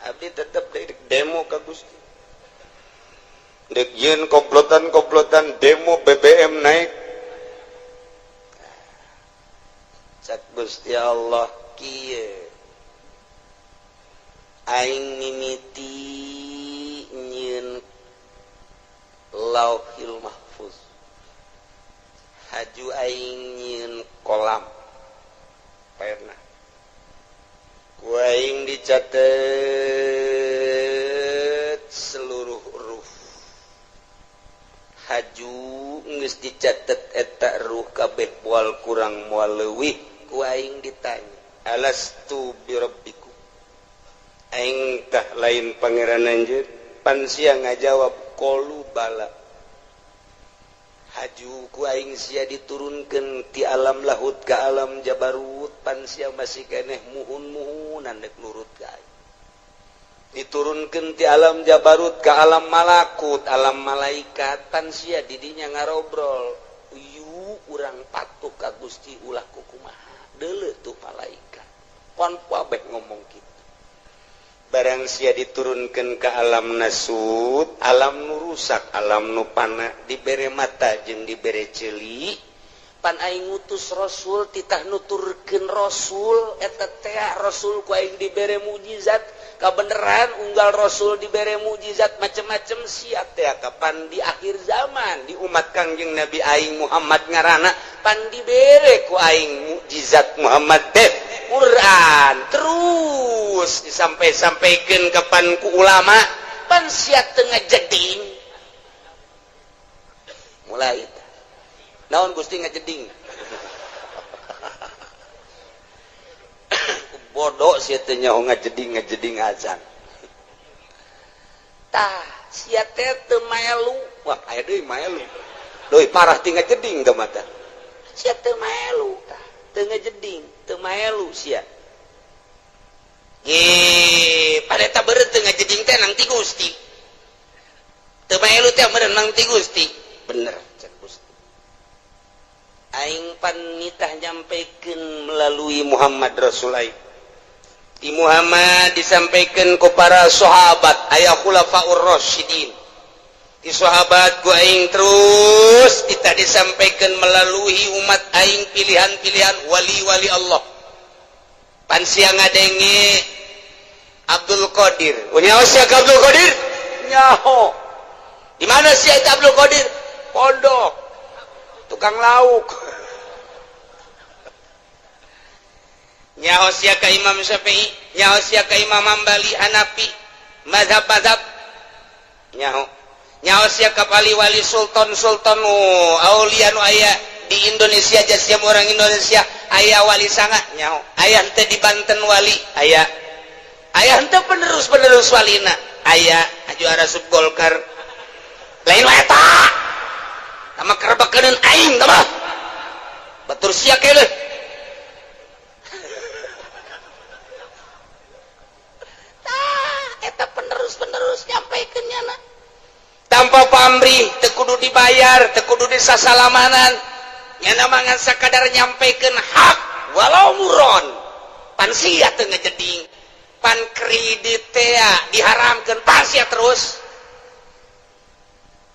Abdi tetep demo ka Gusti. Dek yeun komplotan-komplotan demo BBM naik. Cak Gusti Allah kieu. Aing mimiti nyieun Lauhil Mahfuz. Haju aing nyieun kolam pernah. Ku aing dicatet seluruh huruf. Haju geus dicatet eta ruh kabeh moal kurang moal leuwih. Ku aing ditanya, alastu birabbikum? Aing tah lain pangeran anjeun. Pan sia ngajawab qalu bala. Haju ku aing sia diturunkeun ti alam lahut ka alam jabarut, pan sia masih keneh muhun-muhunan dek nurut ka aing. Diturunkeun ti alam jabarut ka alam malakut, alam malaikat, pan sia didinya ngarobrol. Uyu urang patuh ka Gusti ulah kukumaha. Deuleu tuh malaikat. Pan kabeh ngomong kitu. Barang sia diturunkan ke alam nasut, alam nu rusak, alam nu pana, dibere mata jeung dibere ceuli, pan aing ngutus rasul titah nuturkeun rasul eta teh rasul ku aing dibere mukjizat, kabeneran unggal rasul dibere mukjizat macem-macem sia teh kapan di akhir zaman di umat Kangjeng Nabi aing Muhammad ngaranna pan dibere ku aing mukjizat Muhammad teh Quran terus disampai-sampaikan kapan ku ulama pan sia teu ngajeding mulai naon Gusti ngajeding bodoh sia teh nyaho ngajeding ngajeding acan tah sia teh teu maelu wah aya deui maelu deui parah ti ngajeding teh mata sia teu maelu tah teu ngajeding teu maelu sia. Ge pareta beureut teu ngajeding teh nang ti Gusti. Teu maelu teh meureun nang ti Gusti. Bener cek Gusti. Aing pan nitah nyampekeun melalui Muhammad Rasul aing. Ti Muhammad disampaikan ku para sahabat aya khulafaur rasyidin. Di sahabat ku aing terus kita disampaikan melalui umat aing pilihan-pilihan wali-wali Allah. Pan sia ngadenge Abdul Qadir. Nyaho sia ka Abdul Qadir? Nyaho. Di mana sia eta Abdul Qadir? Pondok. Tukang lauk. Nyaho sia ka Imam Syafi'i, nyaho sia ka Imam Hambali, Hanafi, mazhab-mazhab. Nyaho. Nyaho sia ka wali-wali sultan-sultan aulia nu aya di Indonesia jasiam orang Indonesia aya wali sanga nyaho. Aya henteu di Banten wali aya. Aya henteu penerus-penerus walina aya aju arasup Golkar. Lain wae eta. Tama kerebekeun aing tah mah. Batur sia keneh. Tah eta penerus-penerus nyampaikeun nyana. Tanpa pamrih, teu kudu dibayar, teu kudu disasalamanan. Nyana mangan sakadar nyampaikeun hak walau muron. Pan sia teu ngejeding. Pan kredit teh diharamkeun pan sia terus.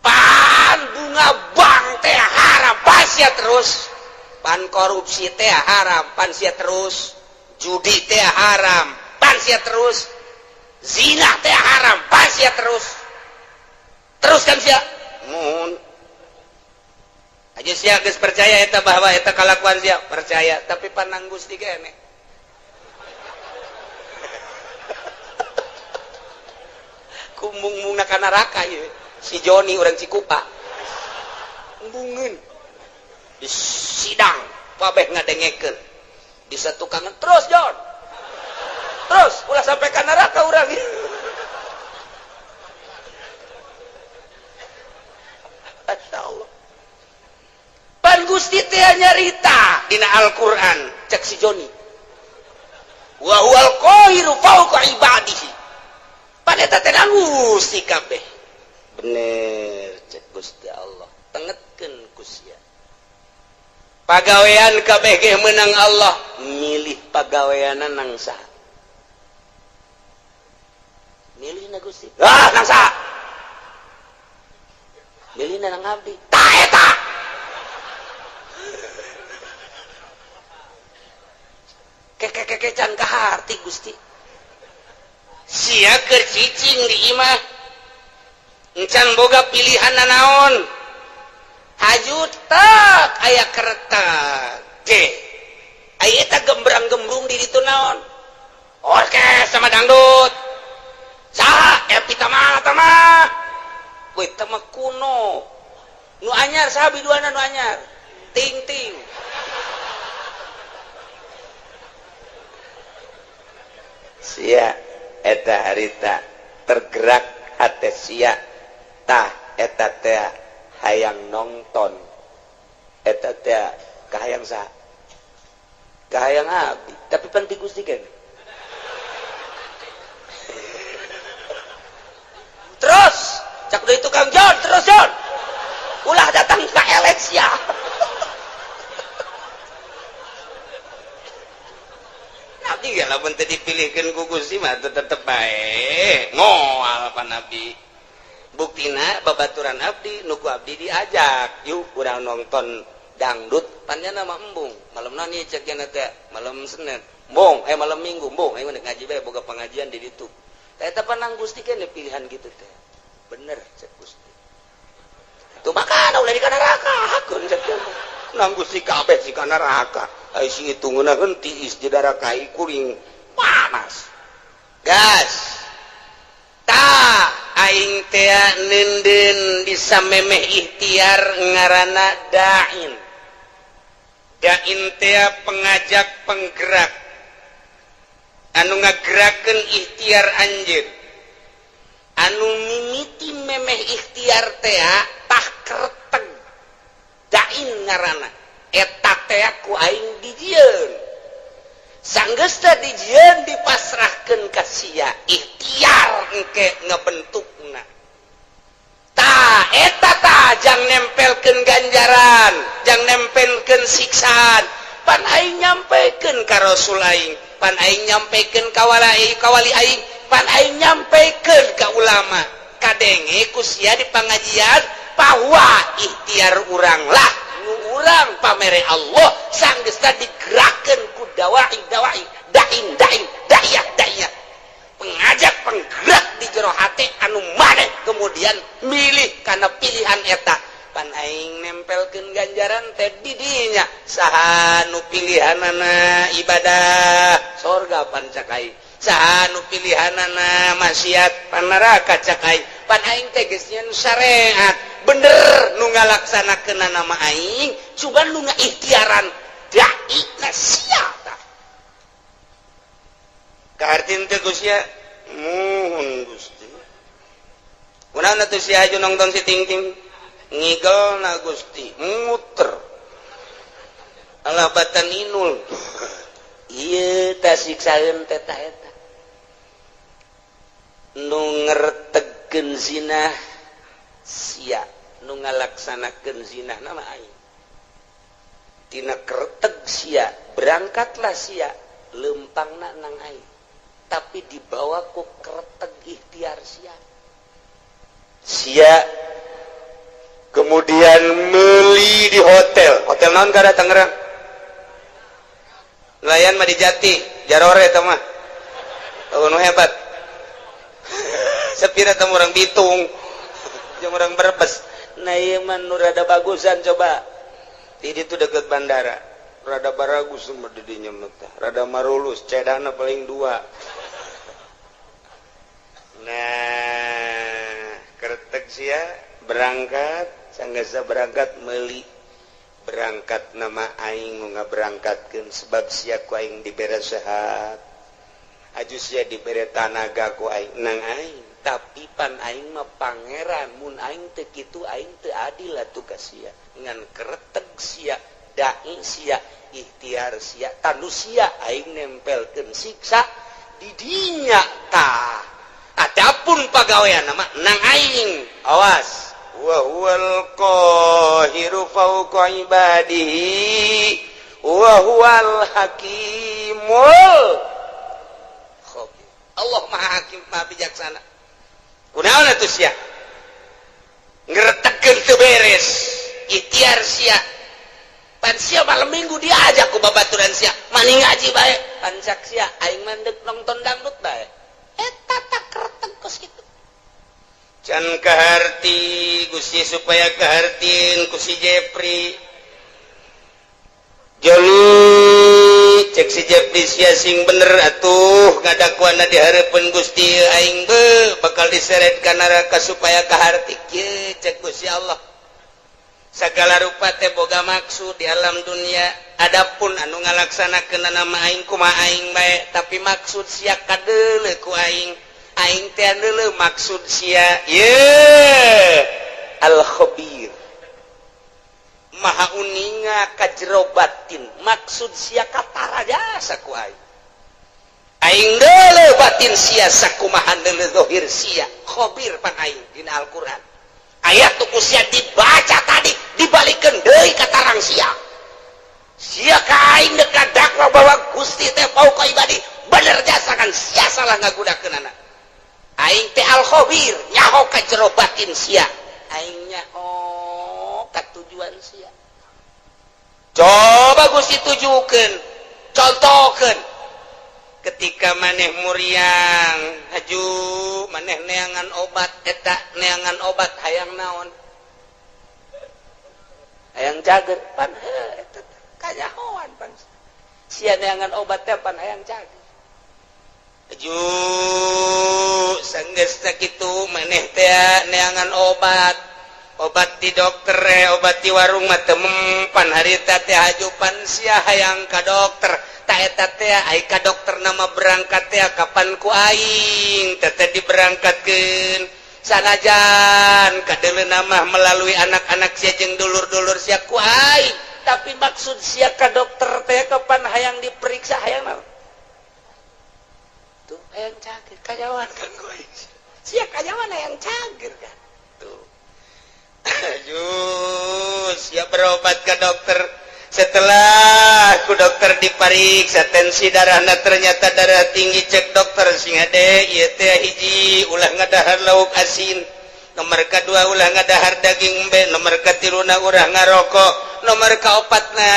Pan bunga bank teh haram pan sia terus. Pan korupsi teh haram pan sia terus. Judi teh haram pan sia terus. Zina teh haram pan sia terus. Terus kan sia mun aja sia geus percaya eta bahwa eta kalakuan sia percaya tapi panang Gusti kene. Kumbung-mungna ka neraka ieu si Joni urang Cikupa. Embungeun di sidang kabeh ngadengekeun. Di satukangan terus Jon. Terus ulah sampai ka neraka urang. Masya Allah. Pan Gusti teh nyarita dina Al-Qur'an cek si Joni. Wa huwal qahiru fawqa ibadihi. Pan eta teh Gusti kabeh. Bener cek Gusti Allah. Tengetkeun ku sia. Pagawean kabeh ge meunang Allah, milih pagaweanna nang saha? Milih na Gusti. Ah, nang saha? Milih na nang abdi. Tah eta. Keke can kaharti Gusti. Sia keur cicing di imah. Encan boga pilihan nanaon. Haju tak aya kereta ge. Aya eta gembrang-gembrung di ditu naon? Orkes sama dangdut. Saha Epi Tama tama. Weh tama kuno. Nu anyar saha biduana nu anyar? Ting-ting. Sia eta harita tergerak hate sia tah eta teh hayang nonton eta teh kahayang saha kahayang abdi tapi pan ti Gusti kan. Terus cak deui tukang Jon terus Jon ulah datang ka elet sia. Nabi ge lamun teu dipilihkeun ku Gusti mah tetep bae ngoal pa Nabi. Buktina babaturan abdi nu ku abdi diajak yuk urang nonton dangdut panjana mah embung malam nani cek nya teh malam Senin embung malam Minggu embung ayo ngaji bae boga pengajian di ditu teh eta panang Gusti keneh pilihan gitu teh bener cek Gusti tuh makana ulah di kana neraka hakeun cek nang Gusti kabeh si kana neraka ai si itu ngeunaheun tiis di darah kai kuring panas gas ta aing teh nenden bisa memeh ikhtiar ngaranna da'in. Da'in teh pengajak penggerak anu ngagerakeun ikhtiar anjeun. Anu mimiti memeh ikhtiar teh tah kerteg da'in ngaranna. Eta teh ku aing dijieun. Sanggeus teh dijieun dipasrahkeun ka sia ikhtiar engke ngebentukna. Ta eta ta jang nempelkeun ganjaran, jang nempelkeun siksaan. Pan aing nyampekeun ka Rasul aing, pan aing nyampekeun ka wali aing, pan aing nyampekeun ka ulama. Kadenge ku sia di pangajian bahwa ikhtiar urang lah nu urang pamere Allah sanggeusna digerakkeun ku dawai dawai dain dain da'iyah da'iyah pengajak penggerak di jero hate anu maneh kemudian milih karena pilihan eta pan aing nempelkeun ganjaran teh di dinya saha nu pilihanana ibadah sorga pan cak aing saha nu pilihanana maksiat pan neraka cak aing pan aing teh geus nyeun syariat bener nu ngalaksanakeun nama aing cuman nu ngaikhtiaran dai na sia tah kahartin teh Gusti muhun Gusti kunaon atuh sia aju nonton si Ting-ting ngigel na Gusti muter alah batan inul ieu tah siksaeun teh ta eta nu ngertegkeun zina sia nu ngalaksanakeun zina nama aing tina kerteg sia berangkatlah sia Lempangna nang aing tapi dibawa ku kreteg ikhtiar sia. Sia kemudian meli di hotel. Hotel naon kada Tangerang? Nelayan mah di Jati, Jarore eta mah. Oh, nu hebat. Sepira teh urang Bitung. Jeung urang Brebes. Nah ieu mah nu rada bagusan coba. Di ditu deket bandara. Rada baragus mah di dinya mah teh. Rada marulus, cedana paling dua. Nah, kretek sia berangkat, sanggasa berangkat meuli. Berangkat nama aing nu ngaberangkatkeun sebab sia ku aing dibere sehat. Aju sia dibere tanaga ku aing nang aing, tapi pan aing mah pangeran, mun aing teu kitu aing teu adil atuh ka sia. Ngan kretek sia, dai sia, ikhtiar sia, tanu sia aing nempelkeun siksa di dinya tah. Adapun pagawean mah nang aing, awas. Wa huwal qahiru fawqa ibadihi wa huwal hakimul khabir. Allah Maha Hakim, Maha Bijaksana. Kunaon atuh sia? Ngretegkeun teu beres, ikhtiar sia. Pan sia malam minggu diajak ku babaturan sia, mani ngaji bae, pan cak sia aing mah deuk nonton dangdut bae. Eta tak kreteg kos kitu. Can kaharti Gusti supaya kahartin ku si Jepri. Joli cek si Jepri sia sing bener atuh ngadakuana di hareupeun Gusti aing be bakal diseret ka neraka supaya kaharti kieu cek Gusti Allah. Sagala rupa teh boga maksud di alam dunia. Adapun anu ngalaksanakeun nama aing kumaha aing bae tapi maksud sia kadeuleu ku aing. Aing teh deuleu maksud sia ye al khabir maha uninga ka jero batin maksud sia katara jasa ku aing. Aing deuleu batin sia sakumaha deuleu zahir sia khabir pan aing dina Al-Qur'an. Ayat tu ku sia dibaca tadi dibalikeun deui ka tarang sia. Sia ka aing deuk kadakwa bahwa Gusti teh fauqa ibadi bener jasa kan sia salah ngagunakeunana. Aing teh al-khabir nyaho ka jero batin sia. Aing nyaho ka tujuan sia. Coba Gusti tujukeun, contohkeun. Ketika maneh muriang, haju maneh neangan obat eta neangan obat hayang naon? Hayang cager pan heuh eta kanyahoan pan. Sia neangan obat teh pan hayang cager. Aju sanggeus sakitu maneh teh neangan obat. Obat di dokter, obat di warung mah teu mempan harita teh haju pan sia hayang ka dokter. Ta eta teh ai ka dokter nama berangkat teh kapan ku aing teh teh diberangkatkeun. Sanajan kadeuleu mah melalui anak-anak sia jeung dulur-dulur sia ku aing, tapi maksud sia ka dokter teh kapan hayang diperiksa hayang naon? Tuh hayang cager kanyawan kan ku aing. Sia kanyawan hayang cager kan. Tuh. Aduh, sia berobat ke dokter. Setelah ku dokter dipariksa tensi darahna ternyata darah tinggi cek dokter sing hade ieu teh hiji ulah ngadahar lauk asin, nomor kadua ulah ngadahar daging embe, nomor katiluna ulah ngarokok, nomor kaopatna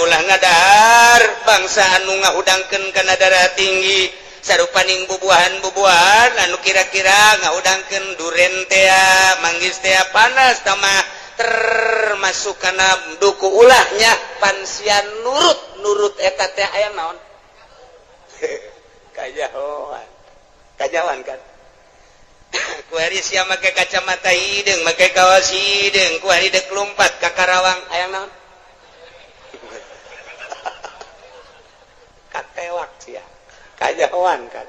ulah ngadahar bangsa anu ngahudangkeun kana darah tinggi sarupaning bubuahan-bubuahan anu kira-kira ngahudangkeun duren teh manggis teh panas tamah termasuk kana duku ulahnya pansia nurut eta teh aya naon kajahoan kajawan kan ku hari sia make kacamata hideung make kaos hideung ku hari deuk lumpat ka Karawang aya naon katewak sia kajahoan kan.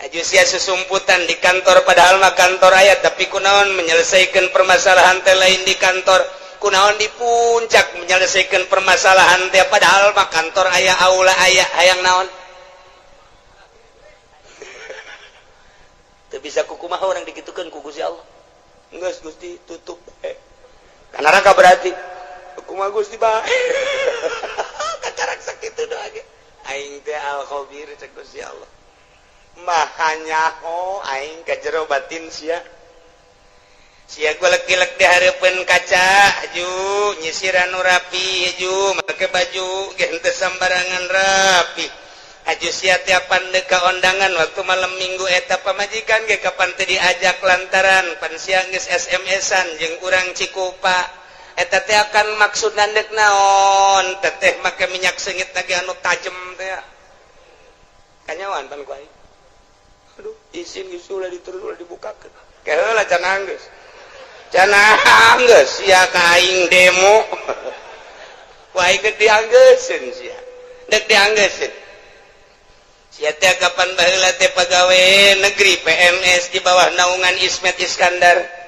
Aju sia susumputan di kantor padahal mah kantor aya tapi kunaon menyelesaikan permasalahan teh lain di kantor, kunaon di puncak menyelesaikan permasalahan teh padahal mah kantor aya aula aya hayang naon teu bisa kukumaha urang dikitukeun ku Gusti Allah. Geus Gusti tutup ka neraka berarti kumaha Gusti bae. Kacarak sakitu doa ge. Aing teh al khabir cek Gusti Allah. Maha nyaho aing ka jero batin sia. Sia golek-golek di hareupeun kaca aju nyisiran nu rapi aju make baju ge henteu sambarangan rapi. Aju sia tiapan deuk ka ondangan waktu malam minggu eta pamajikan ge kapan teu diajak lantaran pan sia geus SMS-an jeung urang Cikupa. Eta teh akan maksud nandek naon teteh make minyak seungit lagi anu tajem teh kanyawan pan ku aing. Aduh isin geus ulah diterus ulah dibukakeun. Keheula can anggeus. Can anggeus sia ka aing demo. Ku aing geus dianggeuseun sia. Deuk dianggeuseun. Sia teh kapan baheula teh pagawe negeri PNS di bawah naungan Ismet Iskandar.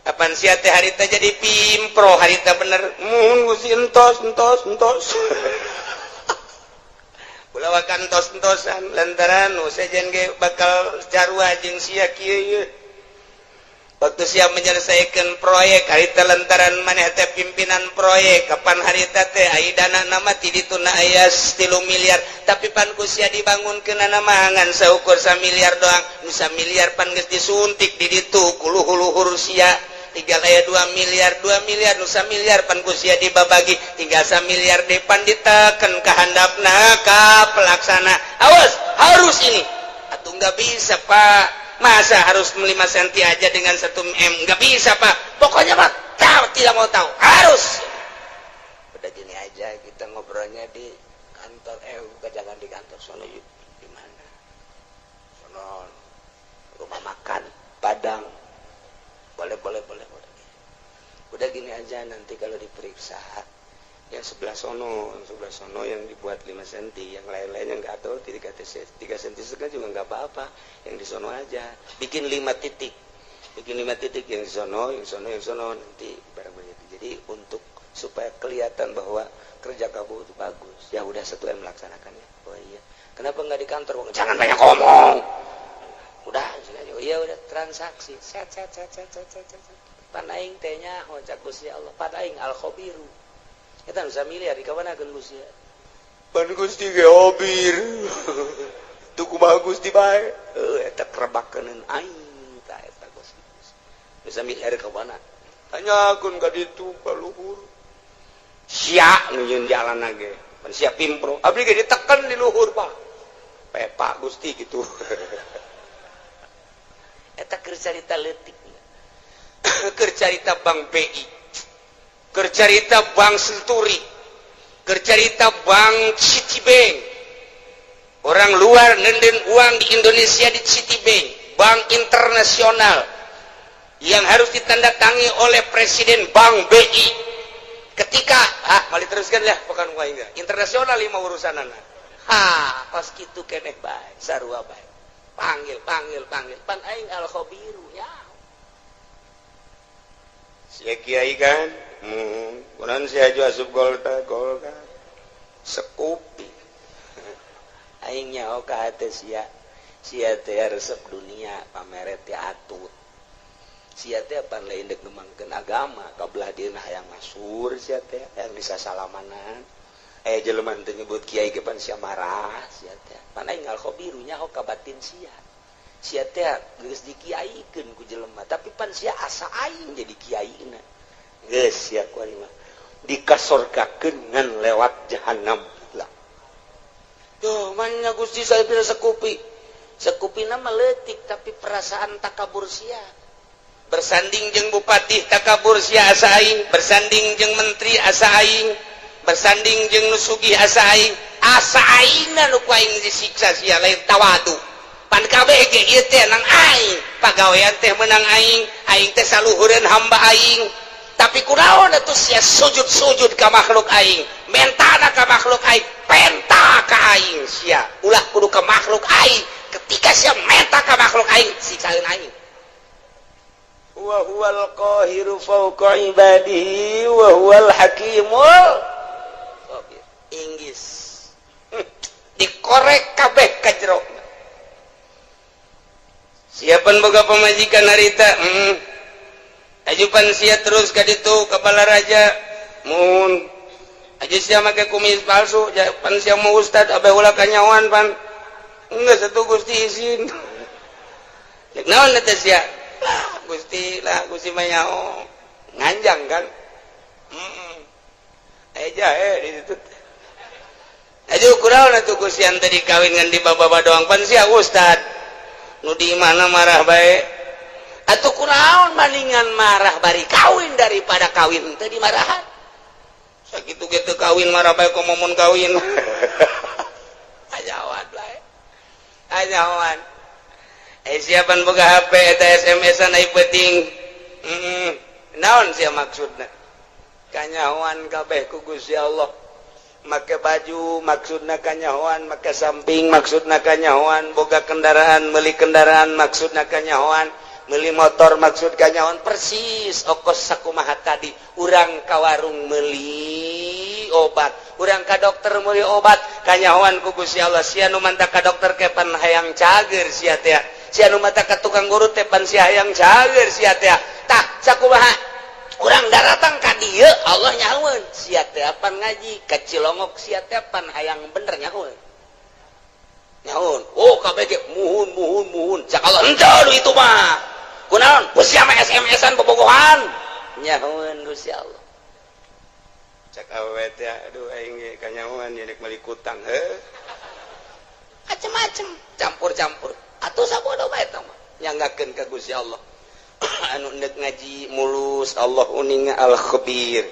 Kapan sia teh harita jadi pimpro harita bener. Mun Gusti entos entos entos. Ulah wakan entos-entosan lantaran nu sejen ge bakal carua jeung sia kieu ieu. Waktu sia menyelesaikan proyek harita lantaran maneh teh pimpinan proyek kapan harita teh ai dana nama ti dituna aya 3 miliar tapi pan ku sia dibangunkeun mah ngan saukur 1 miliar doang nu 1 miliar pan geus disuntik di ditu ku luhur-luhur sia tinggal aya 2 miliar 2 miliar nu 1 miliar pan ku sia dibabagi tinggal 1 miliar deui pan diteken ka handapna ka pelaksana. Awas harus ini atuh nggak bisa Pak. Masa harus 5 cm aja dengan 1 m? Nggak bisa Pak. Pokoknya Pak, tahu tidak mau tahu harus. Udah gini aja kita ngobrolnya di kantor. Bukan jangan di kantor sono yuk. Di mana? Sono rumah makan Padang. Boleh boleh boleh boleh. Udah gini aja nanti kalau diperiksa yang sebelah sono yang dibuat 5 cm, yang lain-lain yang nggak tahu 3 cm setengah juga nggak apa-apa, yang di sono aja bikin 5 titik, bikin 5 titik yang di sono, yang sono, yang sono nanti barang begitu. Jadi untuk supaya kelihatan bahwa kerja kamu itu bagus. Ya udah 1 M melaksanakannya. Oh iya, kenapa nggak di kantor? Jangan banyak ngomong. Udah, iya udah transaksi. Set set set set set set. Pan aing teh nyaho cak Gusti Allah, pan aing al khabiru. Eta nu miliar di kamanakeun Gusti. Pan Gusti ge obir. Tuh kumaha Gusti bae. Heuh eta kerebakeun aing ta eta Gusti. Bisa miliar ka mana? Tanyakeun ka ditu ka luhur. Sia nu nyeun jalan ge. Pan sia pimpro. Abdi ge diteken di luhur, Pak. Pepa Gusti gitu. Eta keur carita leutik. Keur carita Bank BI. Keur carita Bank Senturi, keur carita Bank Citibank. Orang luar nenden uang di Indonesia di Citibank, bank internasional yang harus ditandatangi oleh Presiden Bank BI. Ketika ah mali teruskan lah bukan wae internasional lima urusanana. Ha, pas kitu keneh bae, sarua bae. Panggil, panggil, panggil. Pan aing al khabiru ya. Sia kiai kan? Kunaon sia aju asup golkar, golkar. Sekupi. Aing nyaho ka hate sia. Sia teh resep dunia, pamere teh atut. Sia teh pan lain deuk ngembangkeun agama, ka belah dieuna hayang masur sia teh, hayang disasalamanan. Jelema teu nyebut kiai ge pan sia marah sia teh. Pan aing al khabiru nyaho ka batin sia. Sia teh geus dikiaikeun ku jelema, tapi pan sia asa aing jadi kiaina. Geus sia ku ari mah dikasorgakeun ngan lewat jahanam lah. Duh, mana Gusti saya bisa sekupi. Sekupina mah leutik tapi perasaan takabur sia. Bersanding jeung bupati takabur sia asa aing, bersanding jeung menteri asa aing, bersanding jeung nu sugih asa aing, asa aingna nu ku aing disiksa sia lain tawadu. Pan kabeh ge ieu teh nang aing, pagawean teh menang aing, aing teh saluhureun hamba aing. Tapi kunaon atuh sia sujud-sujud ka makhluk aing, mentana ka makhluk aing, penta ka aing sia. Ulah kudu ka makhluk aing. Ketika sia menta ka makhluk aing, siksaeun aing. Wa huwal qahiru fawqa ibadihi wa huwal hakimul khabir. Inggris. Dikorek kabeh ka jero. Siapan boga pamajikan harita? Ajupan sia terus ka ditu ka Balaraja. Mun. Ajupan Aja sia make kumis palsu, pan sia mau ustad abe ulah kanyawan pan. Enggak satu Gusti izin. Cek naon eta sia? Lah Gusti, lah Gusti mah nyaho. Nganjang kan? Heeh. Aya jahe di ditu. Aja kunaon atuh Gusti ante dikawin ngan di baba doang pan sia ustad. Nu di mana marah bae. Atuh kunaon maningan marah bari kawin daripada kawin teu dimarahan. Sakitu ge teu kawin marah bae komo mun kawin. Ajawan bae. Ajawan. Siapan boga HP eta SMS-an ai peuting. Naon sia maksudna? Kanyahoan kabeh ku Gusti Allah. Make baju maksudna kanyahoan, make samping maksudna kanyahoan, boga kendaraan, meuli kendaraan maksudna kanyahoan, meuli motor maksud kanyahoan, persis okos sakumaha tadi. Urang ka warung meuli obat, urang ka dokter meuli obat, kanyahoan ku Gusti Allah. Sia nu manta ka dokter ke pan hayang cager sia teh. Sia nu manta ka tukang urut teh pan sia hayang cager sia teh. Tah sakumaha urang daratang ka dieu Allah nyahoeun sia teh pan ngaji ka Cilongok sia teh pan hayang bener nyahoeun. Nyahoeun. Oh kabeh ge muhun muhun muhun. Cak Allah henteu itu mah. Kunaon? Gusti mah SMS-an bobogohan. Nyahoeun Gusti Allah. Cak awewe teh aduh aing ge kanyahoan ye rek meuli kutang heuh. Macem-macem campur-campur. Atuh sabodo bae eta mah nyanggakeun ka Gusti Allah. Anu ndek ngaji mulus Allah uninga al-khabir.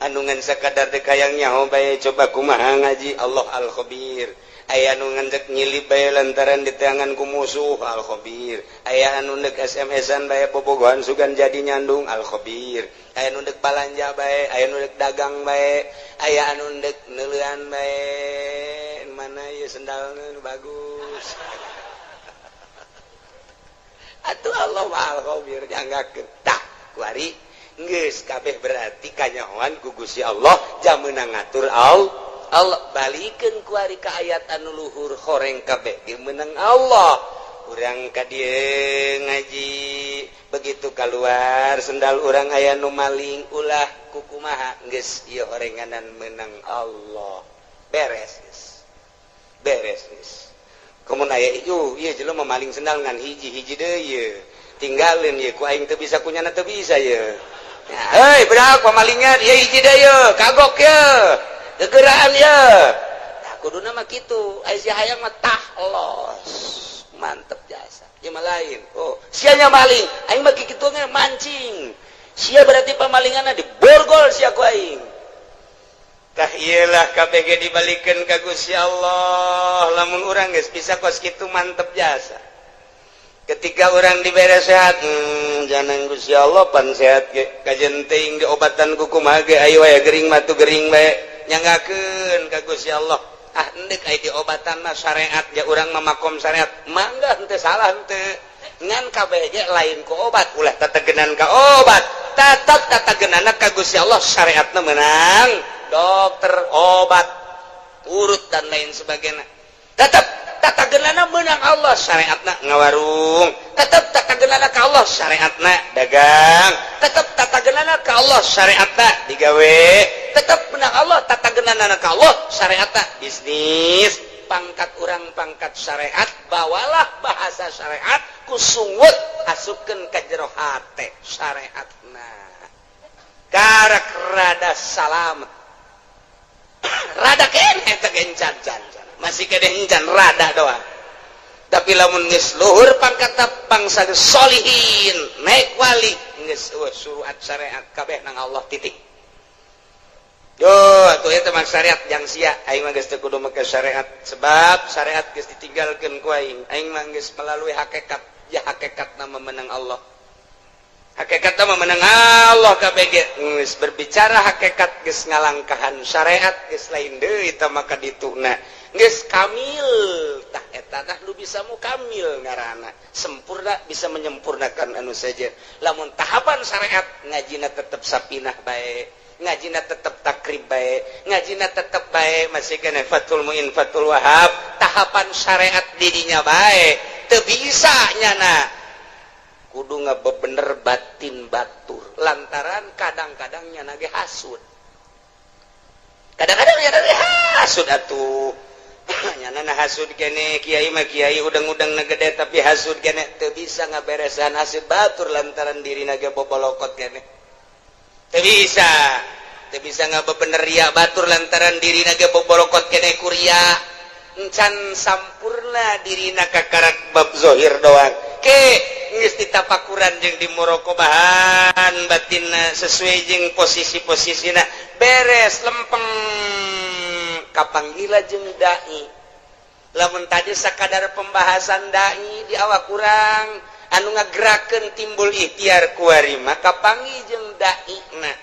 Anu ngan sakadar teh hayang nyaho bae coba kumaha ngaji Allah al-khabir. Aya anu ngan dek nyilip bae lantaran diteangan ku musuh al-khabir. Aya anu ndek SMS-an bae bobogohan sugan jadi nyandung al-khabir. Aya anu ndek balanja bae, aya anu ndek dagang bae, aya anu ndek neuleuan bae. Mana ieu sendalna nu bagus. Atuh Allah al-khabir nyanggakeun. Tah kuari geus kabeh berarti kanyahoan ku Gusti Allah jam meunang ngatur Allah. Allah balikeun kuari ka ayat anu luhur horeng kabeh ge meunang Allah. Urang ka dieu ngaji begitu keluar sendal urang aya nu maling ulah kukumaha geus ieu horenganan meunang Allah. Beres geus. Beres geus. Komun aya ieu ieu jelema maling sendal ngan hiji-hiji deui ieu. Tinggalin ieu ku aing teu bisa kunyana teu bisa ieu. Hei budak pamalingan ieu hiji deui ieu kagok ieu. Gegeraan ieu. Tah kuduna mah kitu, aya si hayang mah tah los. Mantep jasa. Ieu mah lain. Oh, sia nya maling, aing mah kitu ge mancing. Sia berarti pamalinganna diborgol sia ku aing. Tah iyalah KBG dibalikeun ka Gusti Allah. Lamun urang geus bisa kos kitu mantep jasa. Ketika urang dibere sehat, jangan Gusti Allah pan sehat ge. Kajen teuing diobatan ku kumaha ge ayo aya gering mah tu gering bae. Nyanggakeun ka Gusti Allah. Ah endek aya diobatan mah syariat ja urang mah makom syariat. Mangga henteu salah henteu. Ngan kabeh ge lain ku obat, ulah tategenan ka obat. Tetep tategenanna ka Gusti Allah syariatna meunang. Dokter, obat, urut dan lain sebagainya. Tetap tatagenana menang Allah syariatna ngawarung. Tetap tatagenana ka Allah syariatna dagang. Tetap tatagenana ka Allah syariatna digawe. Tetap menang Allah tatagenana ka Allah syariatna bisnis. Pangkat urang pangkat syariat, bawalah bahasa syariat ku sungut asupkeun ka jero hate syariatna. Karak rada salamet. Rada keneh teh encan can masih kene encan rada doang. Tapi lamun geus luhur pangkatna bangsa solihin naik wali geus eueuh suruat syariat kabeh nang Allah titik. Yo atuh eta mah syariat jang sia aing mah geus teu kudu make syariat sebab syariat geus ditinggalkeun ku aing. Aing mah geus melalui hakikat ya hakikatna memenang Allah. Hakikatna memenang Allah kabeh ge geus berbicara hakikat geus ngalangkahan syariat geus lain deui tah maka dituna geus kamil tah eta tah nu bisa mukamil ngaranna sempurna bisa menyempurnakan anu sejen. Lamun tahapan syariat ngajina tetep sapinah bae, ngajina tetep takrib bae, ngajina tetep bae masih kene Fathul Muin Fathul Wahab tahapan syariat didinya bae teu bisa nyana kudu ngabebener batin batur lantaran kadang-kadang nyana ge hasud. Kadang-kadang ya hasud atuh. Nyana hasud kene kiai mah kiai udang-udang na gede tapi hasud kene teu bisa ngaberesan hasud batur lantaran dirina ge bobolokot kene. Teu bisa. Teu bisa ngabebener ria batur lantaran dirina ge bobolokot kene kuria. Encan sampurna dirina kakarak bab zohir doang. Ke geus ditapakuran jeung dimuraqabahan batinna sesuai jeung posisi-posisina beres lempeng kapanggila jeung dai. Lamun tadi sakadar pembahasan dai di awak kurang anu ngagerakeun timbul ikhtiar kuari maka kapanggih jeung daina.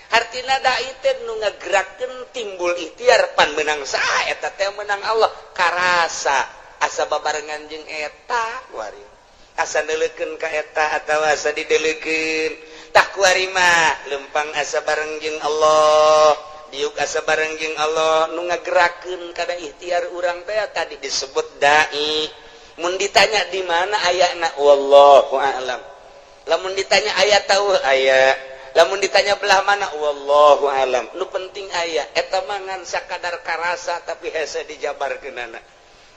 Hartina dai teh nu ngagerakeun timbul ikhtiar pan meunang saha eta teh meunang Allah karasa asa babarengan jeung eta kuari. Asa neuleukeun ka eta atawa asa dideulekeun tah kuari mah lempang asa bareng jeung Allah diuk asa bareng jeung Allah nu ngagerakeun kana ikhtiar urang teh tadi disebut dai. Mun ditanya di mana ayana wallahu a'lam. Lamun ditanya aya tahu aya, lamun ditanya belah mana wallahu a'lam. Nu penting aya eta mah ngan sakadar karasa tapi hese dijabarkeunana.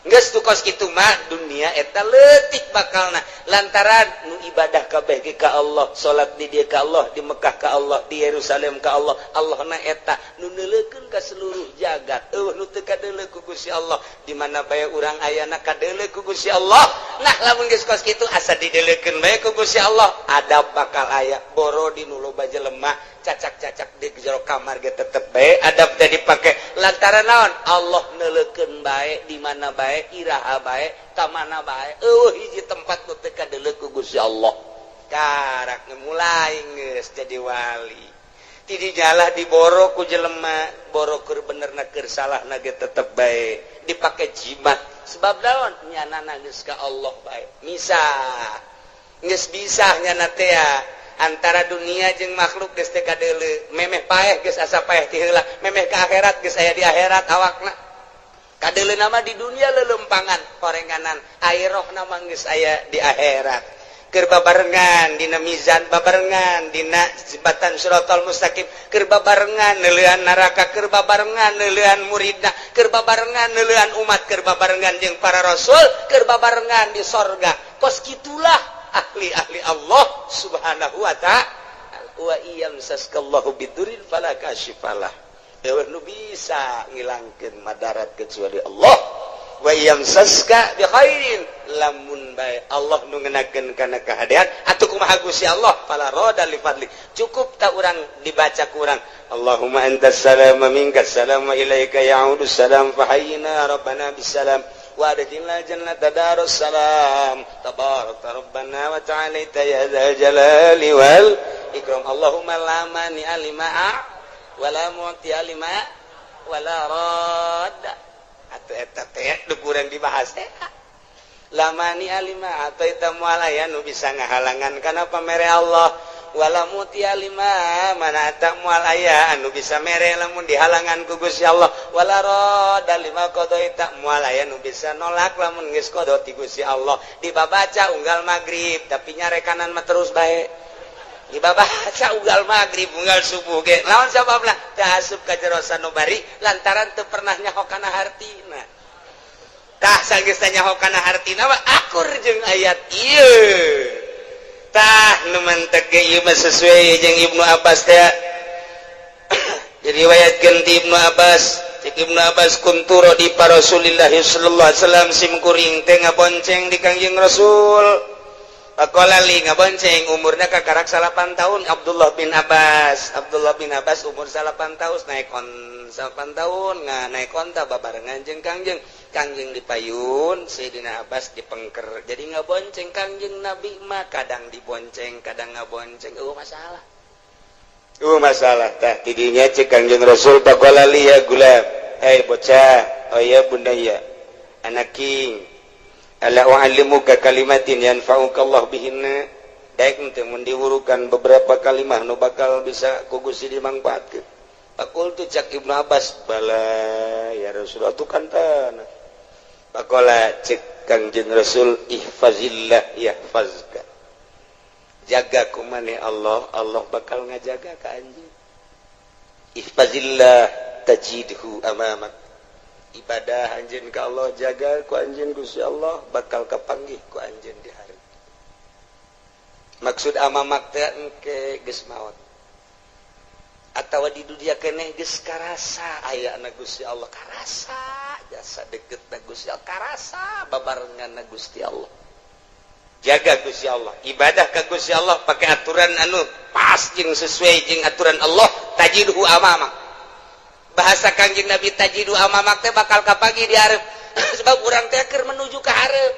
Geus tu kos kitu mah dunia eta leutik bakalna lantaran nu ibadah kabeh ge ka Allah, salat di dieu ka Allah, di Mekah ka Allah, di Yerusalem ka Allah. Allahna eta nu neuleukeun ka seluruh jagat. Eueuh nu teu kadeuleu ku Gusti Allah, di mana bae urang ayana kadeuleu ku Gusti Allah. Nah lamun geus kos kitu asa dideuleukeun bae ku Gusti Allah, adab bakal aya. Boro di nu loba jelema cacak-cacak di jero kamar ge tetep bae adab teh dipake lantaran naon Allah neuleukeun bae di mana bae iraha bae ka mana bae eueuh hiji tempat nu teu kadeuleu ku Gusti Allah. Karak mulai geus jadi wali ti dijalah diboro ku jelema boro keur benerna keur salahna ge tetep bae dipake jimat sebab naon nyanana geus ka Allah bae misah geus bisa nyana teh antara dunia jeung makhluk geus teu kadeuleu memeh paeh geus asa paeh ti heula memeh ka akhirat geus aya di akhirat awakna kadeuleu nama di dunia lelempangan korenganan akhirah mah geus aya di akhirat keur babarengan dina mizan babarengan dina jembatan siratal mustaqim keur babarengan neuleuan neraka keur babarengan neuleuan muridna keur babarengan neuleuan umat keur babarengan jeung para rasul keur babarengan di sorga. Kos kitulah ahli-ahli Allah subhanahu wa ta'ala. Wa iyamsaskallahu bidurin fala kashifalah. Eueuh nu bisa ngilangkeun madarat kecuali Allah. Wa iyamsaska bi khairin lamun bae Allah nu ngenakeun kana kahadean atuh kumaha Gusti Allah fala rada li fadli. Cukup tak urang dibaca ku urang Allahumma antas salam wa minkas salam wa ilaika ya'udu salam fahayyina rabbana bisalam wa adkhilna jannata darus salam tabarakta rabbana wa ta'alaita ya dzal jalali wal ikram. Allahumma la mani'a lima wa la mu'tiya lima wa la radda. Atuh eta teh nu kurang dibahas teh la mani'a lima atau eta moal aya nu bisa ngahalangan kana pamere Allah wala mutia lima mana tak moal aya anu bisa mere lamun dihalangan ku Gusti Allah wala rada lima qadaita moal aya nu bisa nolak lamun geus qada ti Gusti Allah. Dibabaca unggal magrib tapi nyarekanan mah terus bae dibabaca unggal magrib unggal subuh ge lawan sababna teu asup ka jero sanubari lantaran teu pernah nyaho kana hartina. Tah sanggeus nyaho kana hartina mah akur jeung ayat ieu. Tah nu mantek ge ieu mah sesuai jeung Ibnu Abbas teh. Diriwayatkeun ti Ibnu Abbas, cek Ibnu Abbas kunturo di para Rasulillah sallallahu alaihi wasallam sim kuring teh ngabonceng di Kangjeng Rasul. Pakola li ngabonceng umurna kakarak 8 tahun Abdullah bin Abbas. Abdullah bin Abbas umur 8 tahun naik on 8 tahun naik onta babarengan jeung Kangjeng. Kangjeng dipayun, Sayyidina Abbas dipengker. Jadi ngabonceng Kangjeng Nabi mah kadang dibonceng, kadang ngabonceng. Eueuh masalah. Eueuh masalah tah tidinya cek Kangjeng Rasul pakola li ya gulam. Hei bocah, oh ya bundaya. Anaking ala u'allimuka kalimatin yanfa'uka Allah bihinna. Daek teh mun diwurukan beberapa kalimah nu bakal bisa ku Gusti dimangfaatkeun. Faqultu cak Ibnu Abbas bala ya Rasulullah tu kan tanah. Faqala cek Kangjeng Rasul ihfazillah yahfazka. Jaga ku maneh Allah, Allah bakal ngajaga ka anjeun. Ihfazillah tajidhu amamak. Ibadah anjeun ka Allah jaga ku anjeun Gusti Allah bakal kapanggih ku anjeun di hari. Maksud amamak teh engke geus maot. Atawa di dunia keneh geus karasa ayana Gusti Allah, karasa jasa deukeutna Gusti Allah, karasa babarenganna Gusti Allah. Jaga Gusti Allah, ibadah ka Gusti Allah pakai aturan anu pas jeung sesuai jeung aturan Allah, tajidhu amamak. Bahasa Kangjeng Nabi tajidu amamak teh bakal kapanggih di hareup. Sebab urang teh keur menuju ka hareup.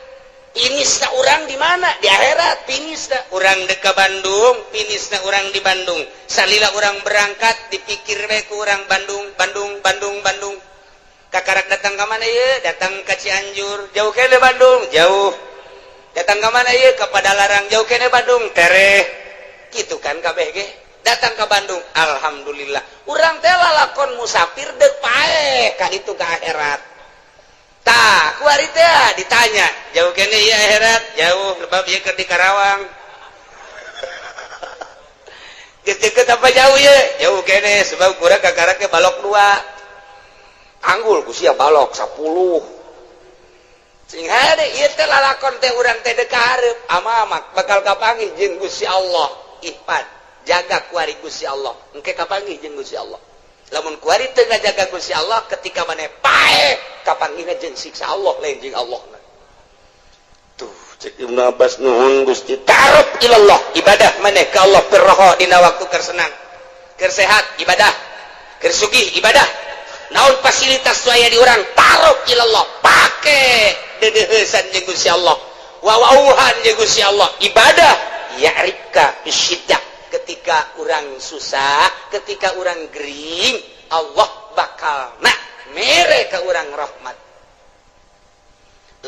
Finisna urang di mana? Di akhirat. Finisna urang deuk ka Bandung, finisna urang di Bandung. Salila urang berangkat dipikir we ku urang Bandung, Bandung, Bandung, Bandung. Kakarak datang ka mana ieu? Datang ka Cianjur, jauh keneh Bandung, jauh. Datang ka mana ieu? Ka Padalarang, jauh keneh Bandung, tereh. Kitu kan kabeh ge. Datang ke Bandung, alhamdulillah. Urang teh lalakon musafir deuk paeh ka ditu ka akhirat. Tah, kuari teh ditanya, jauh keneh ieu akhirat? Jauh, sebab ieu keur di Karawang. Geus deukeut apa jauh ieu? Jauh keneh sebab kurang kakarak ge balok 2. Anggul ku sia balok 10. Sing hade ieu teh lalakon teh urang teh deuk ka hareup, amamak bakal kapanggih jeung Gusti Allah. Ihfad, jaga kuari Gusti Allah. Engke kapanggih jeung Gusti Allah. Lamun kuari teu ngajaga Gusti Allah ketika maneh paeh kapanggihna jeung siksa Allah lain jeung Allah. Tuh cek Ibnu Abbas nuhun Gusti ta'aruf ilallah, ibadah maneh ka Allah firroho dina waktu keur senang, keur sehat ibadah, keur sugih ibadah. Naon fasilitas nu aya di urang ta'aruf ilallah, pake deudeuheusan jeung Gusti Allah, wawauhan jeung Gusti Allah, ibadah ya'rifka bisyiddah. Ketika orang susah, ketika orang gering, Allah bakal nak mere ke orang rahmat.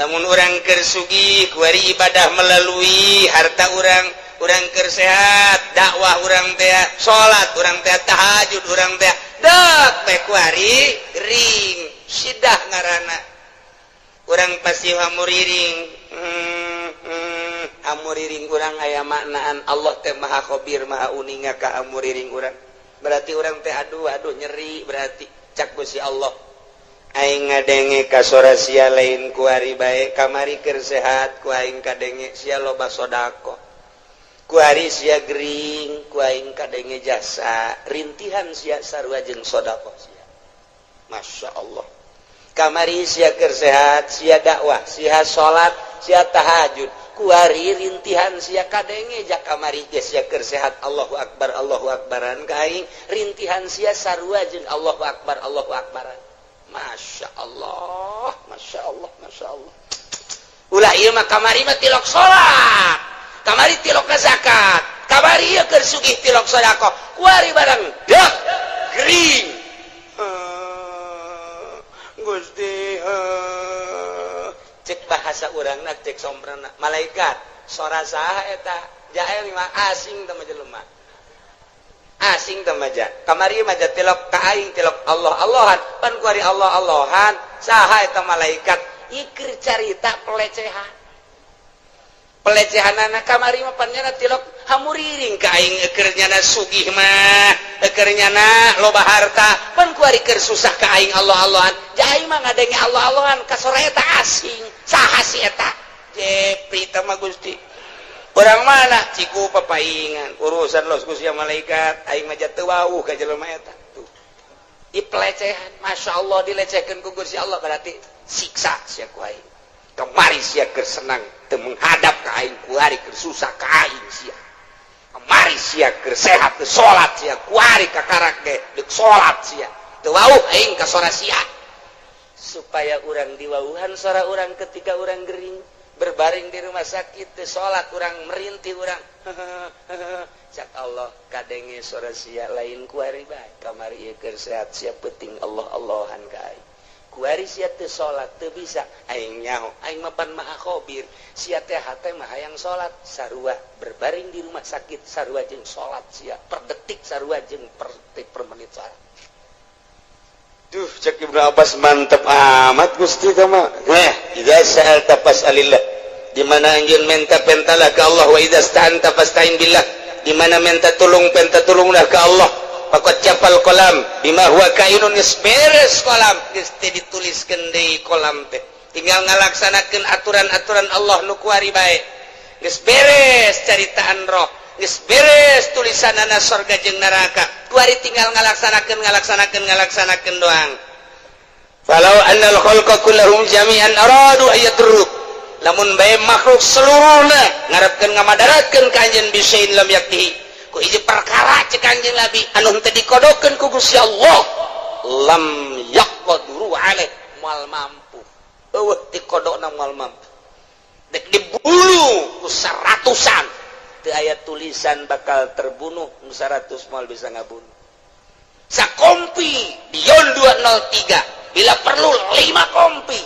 Lamun orang keur sugih, kuari ibadah melalui harta orang, orang keur sehat, dakwah orang teh, salat orang teh, tahajud orang teh, dek teh kuari gering, sidah ngaranna. Urang pasti hamuriring. Hamuriring urang aya maknaan Allah teh maha khabir maha uninga ka hamuriring urang. Berarti urang teh aduh aduh nyeri berarti cak Gusti Allah. Aing ngadenge ka sora sia lain kuari bae kamari keur sehat ku aing kadenge sia loba sedekah. Kuari sia gering ku aing kadenge jasa rintihan sia sarua jeung sedekah sia. Masya Allah. Kamari sia keur sehat sia dakwah sia salat sia tahajud. Kuari rintihan sia kadenge jak kamari ge sia keur sehat Allahu akbar Allahu akbaran ka aing rintihan sia sarua jeung Allahu akbar Allahu akbaran. Masya Allah, Masya Allah, Masya Allah. Ulah ieu mah kamari mah tilok salat, kamari tilok zakat, kamari ieu keur sugih tilok sedekah, kuari barang dek gering. Gusti cek bahasa urangna cek sombrana malaikat sora saha eta jael mah asing teh mah jelema asing teh mah ja kamari mah ja tilok ka aing tilok Allah Allahan pan kuari Allah Allahan saha eta malaikat ieu keur carita pelecehan pelecehanana kamari mah pan nyana tilok hamuriring ka aing keur nyana sugih mah keur nyana loba harta pan kuari keur susah ka aing Allah Allahan ja aing mah ngadenge Allah Allahan ka sora eta asing saha si eta jepri teh mah Gusti urang mana ciku papaingan urusan los Gusti malaikat aing mah teu wawuh ka jelema eta tuh i pelecehan Masya Allah dilecehkeun ku Gusti Allah berarti siksa sia ku aing kemari sia keur senang teu menghadap ka aing kuari keur susah ka aing sia kemari sia keur sehat teu salat sia kuari kakarak ge deuk salat sia teu wawuh aing ka sora sia supaya urang diwauhan sora urang ketika urang gering berbaring di rumah sakit teu salat urang merintih urang cak Allah kadenge sora sia lain kuari bae kamari ieu keur sehat sia peuting Allah Allahan ka aing kuari sia teu salat teu bisa aing nyaho aing mah pan maha khabir sia teh hate mah hayang salat sarua berbaring di rumah sakit sarua jeung salat sia per detik sarua jeung per detik per menit salat. Duh cek Ibnu Abbas mantep amat Gusti teh mah. Idza sa'alta fas'alillah. Di mana anjeun minta pentalah ka Allah wa idza sta'anta fasta'in billah. Di mana minta tolong penta tolonglah ka Allah. Faqad jafal qalam bima huwa kainun, geus beres kolam, geus teu dituliskeun deui kolam teh, tinggal ngalaksanakeun aturan-aturan Allah nu kuari bae. Geus beres caritaan roh, geus beres tulisanana sorga jeung neraka, kuari tinggal ngalaksanakeun ngalaksanakeun ngalaksanakeun doang. Falau annal khalqa kullahum jami'an aradu ayadruk, lamun bae makhluk seluruhna ngarepkeun ngamadaratkeun ka anjeun bisain lam yaktihi, ku hiji perkara cek anjeun Nabi anu henteu dikodokeun ku Gusti Allah, lam yaqduru alaih, moal mampu, eueuh dikodokna moal mampu. Dek dibulu ku seratusan teu aya tulisan bakal terbunuh, nu 100 moal bisa ngabunuh. Sakompi Dion 203 bila perlu 5 kompi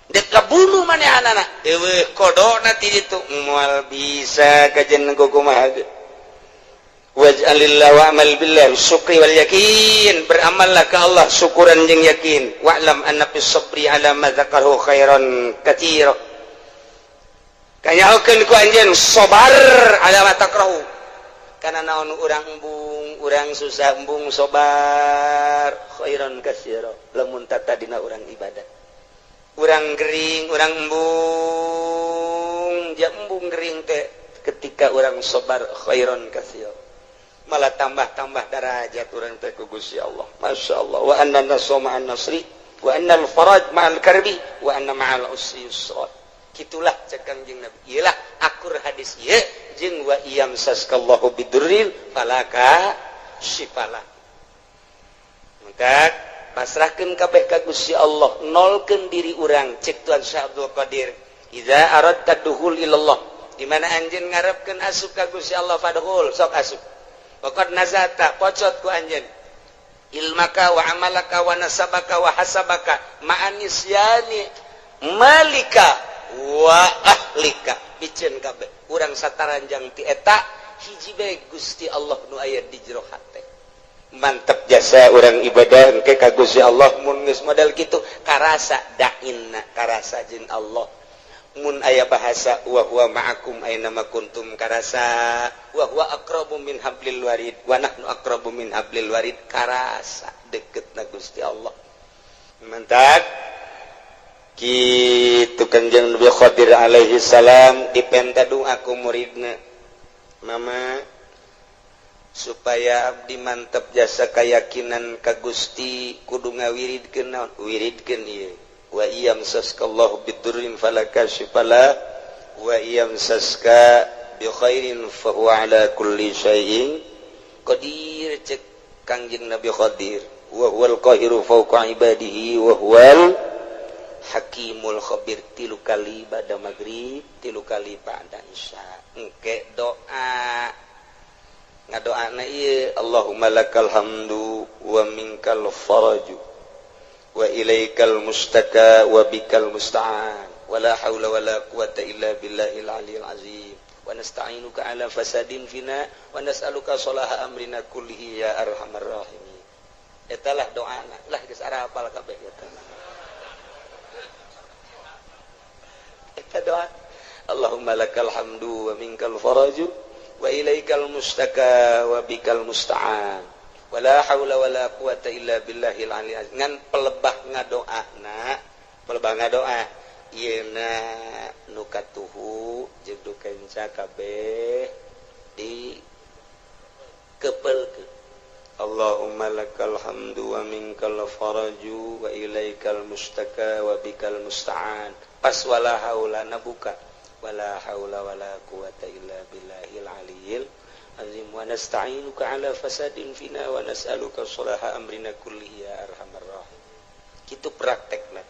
dek kabunuh manehanana, eueuh kodokna ti ditu moal bisa kajen kumaha ge. Waj'alillah wa'mal billah syukri wal yakin, beramallah ka Allah syukuran jeung yakin. Wa'lam anna fis sabri ala ma dzakarahu khairan katsira, kanyahokeun ku anjeun sabar ala ma takrahu, kana naon urang embung, urang susah embung sabar khairan katsira, lamun tatadina urang ibadah, urang gering urang embung, ja embung gering teh ketika urang sabar khairan katsira, malah tambah-tambah darajat urang teh ku Gusti Allah. Masya Allah. Wa anna nasra ma'an nasri wa anna al-faraj ma'al karbi wa anna ma'al usri yusra. Kitulah cek Kangjeng Nabi. Iyalah akur hadis ieu jeung wa iyamsaskallahu bidurrin falaka syifala. Maka pasrahkeun kabeh ka Gusti Allah, nolkeun diri urang cek Tuan Syekh Abdul Qadir. Iza aradta dukhul ilallah, di mana anjeun ngarepkeun asup ka Gusti Allah fadkhul, sok asup. Waqad nazata, pocot ku anjeun ilmaka wa amalaka wa nasabaka wa hasabaka ma'anisyani malika wa ahlika, piceun kabeh urang sataranjang ti eta hiji bae Gusti Allah nu aya di jero hate. Mantep jasa urang ibadah engke ka Gusti Allah mun geus model kitu karasa dainna, karasa jeung Allah. Mun aya bahasa wa huwa ma'akum aina ma kuntum karasa, wa huwa aqrabu min hablil warid wa nahnu aqrabu min hablil warid, karasa deketna Gusti Allah. Mantap kitu Kangjeng Nabi Khadir alaihi salam dipenta doa ku muridna, mama supaya abdi mantep jasa keyakinan ka Gusti kudu ngawiridkeun naon, wiridkeun ieu wa iyamsaskallahu bidurrin falakashifala wa iyamsaska bi khairin fa huwa ala kulli syai'in qadir. Cek Kangjeng Nabi Khadir wa huwal qahiru fawqa ibadihi wa huwal hakimul khabir. 3 kali ba'da maghrib, 3 kali ba'da isya. Engke doa ngadoana ieu Allahumma lakal hamdu wa minkal faraju wa ilaikal mustaka wa bikal musta'an wa la haula wa la quwata illa billahil aliyil azim wa nasta'inuka ala fasadin fina wa nas'aluka salaha amrina kullihi ya arhamar rahimin. Eta lah doana lah geus arapal kabeh eta. Eta doa Allahumma lakal hamdu wa minkal faraju wa ilaikal mustaka wa bikal musta'an wala haula wala quwata illa billahil aliyil azim. Ngan pelebah ngadoana, pelebah ngadoa ieuna nu katuhu jeung nu kenca kabeh di kepelkeun. Allahumma lakal hamdu wa minkal faraju wa ilaikal mustaka wa bikal musta'an. Pas wala haula nabuka wala haula wala quwata illa billahil aliyil azim wa nasta'inuka ala fasadin fina wa nas'aluka salaha amrina kullihi ya arhamar rahimin. Kitu praktekna.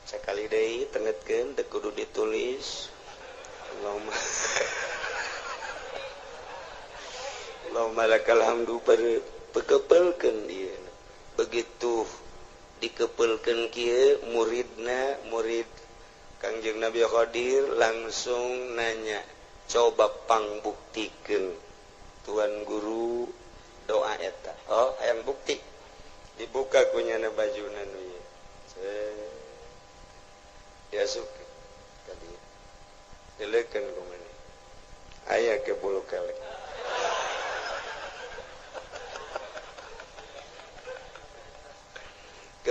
Sakali deui tengetkeun teu kudu ditulis. Allahumma Allahumma lakal hamdu pekepelkeun ieu. Begitu dikepelkeun kieu muridna, murid Kangjeng Nabi Khadir langsung nanya, coba pangbuktikeun Tuan Guru doa eta. Oh, hayang bukti. Dibuka kunyana bajuna nu ieu. Diasupkeun ka dieu. Dileukeun ku maneh. Aya ke bulu kelek.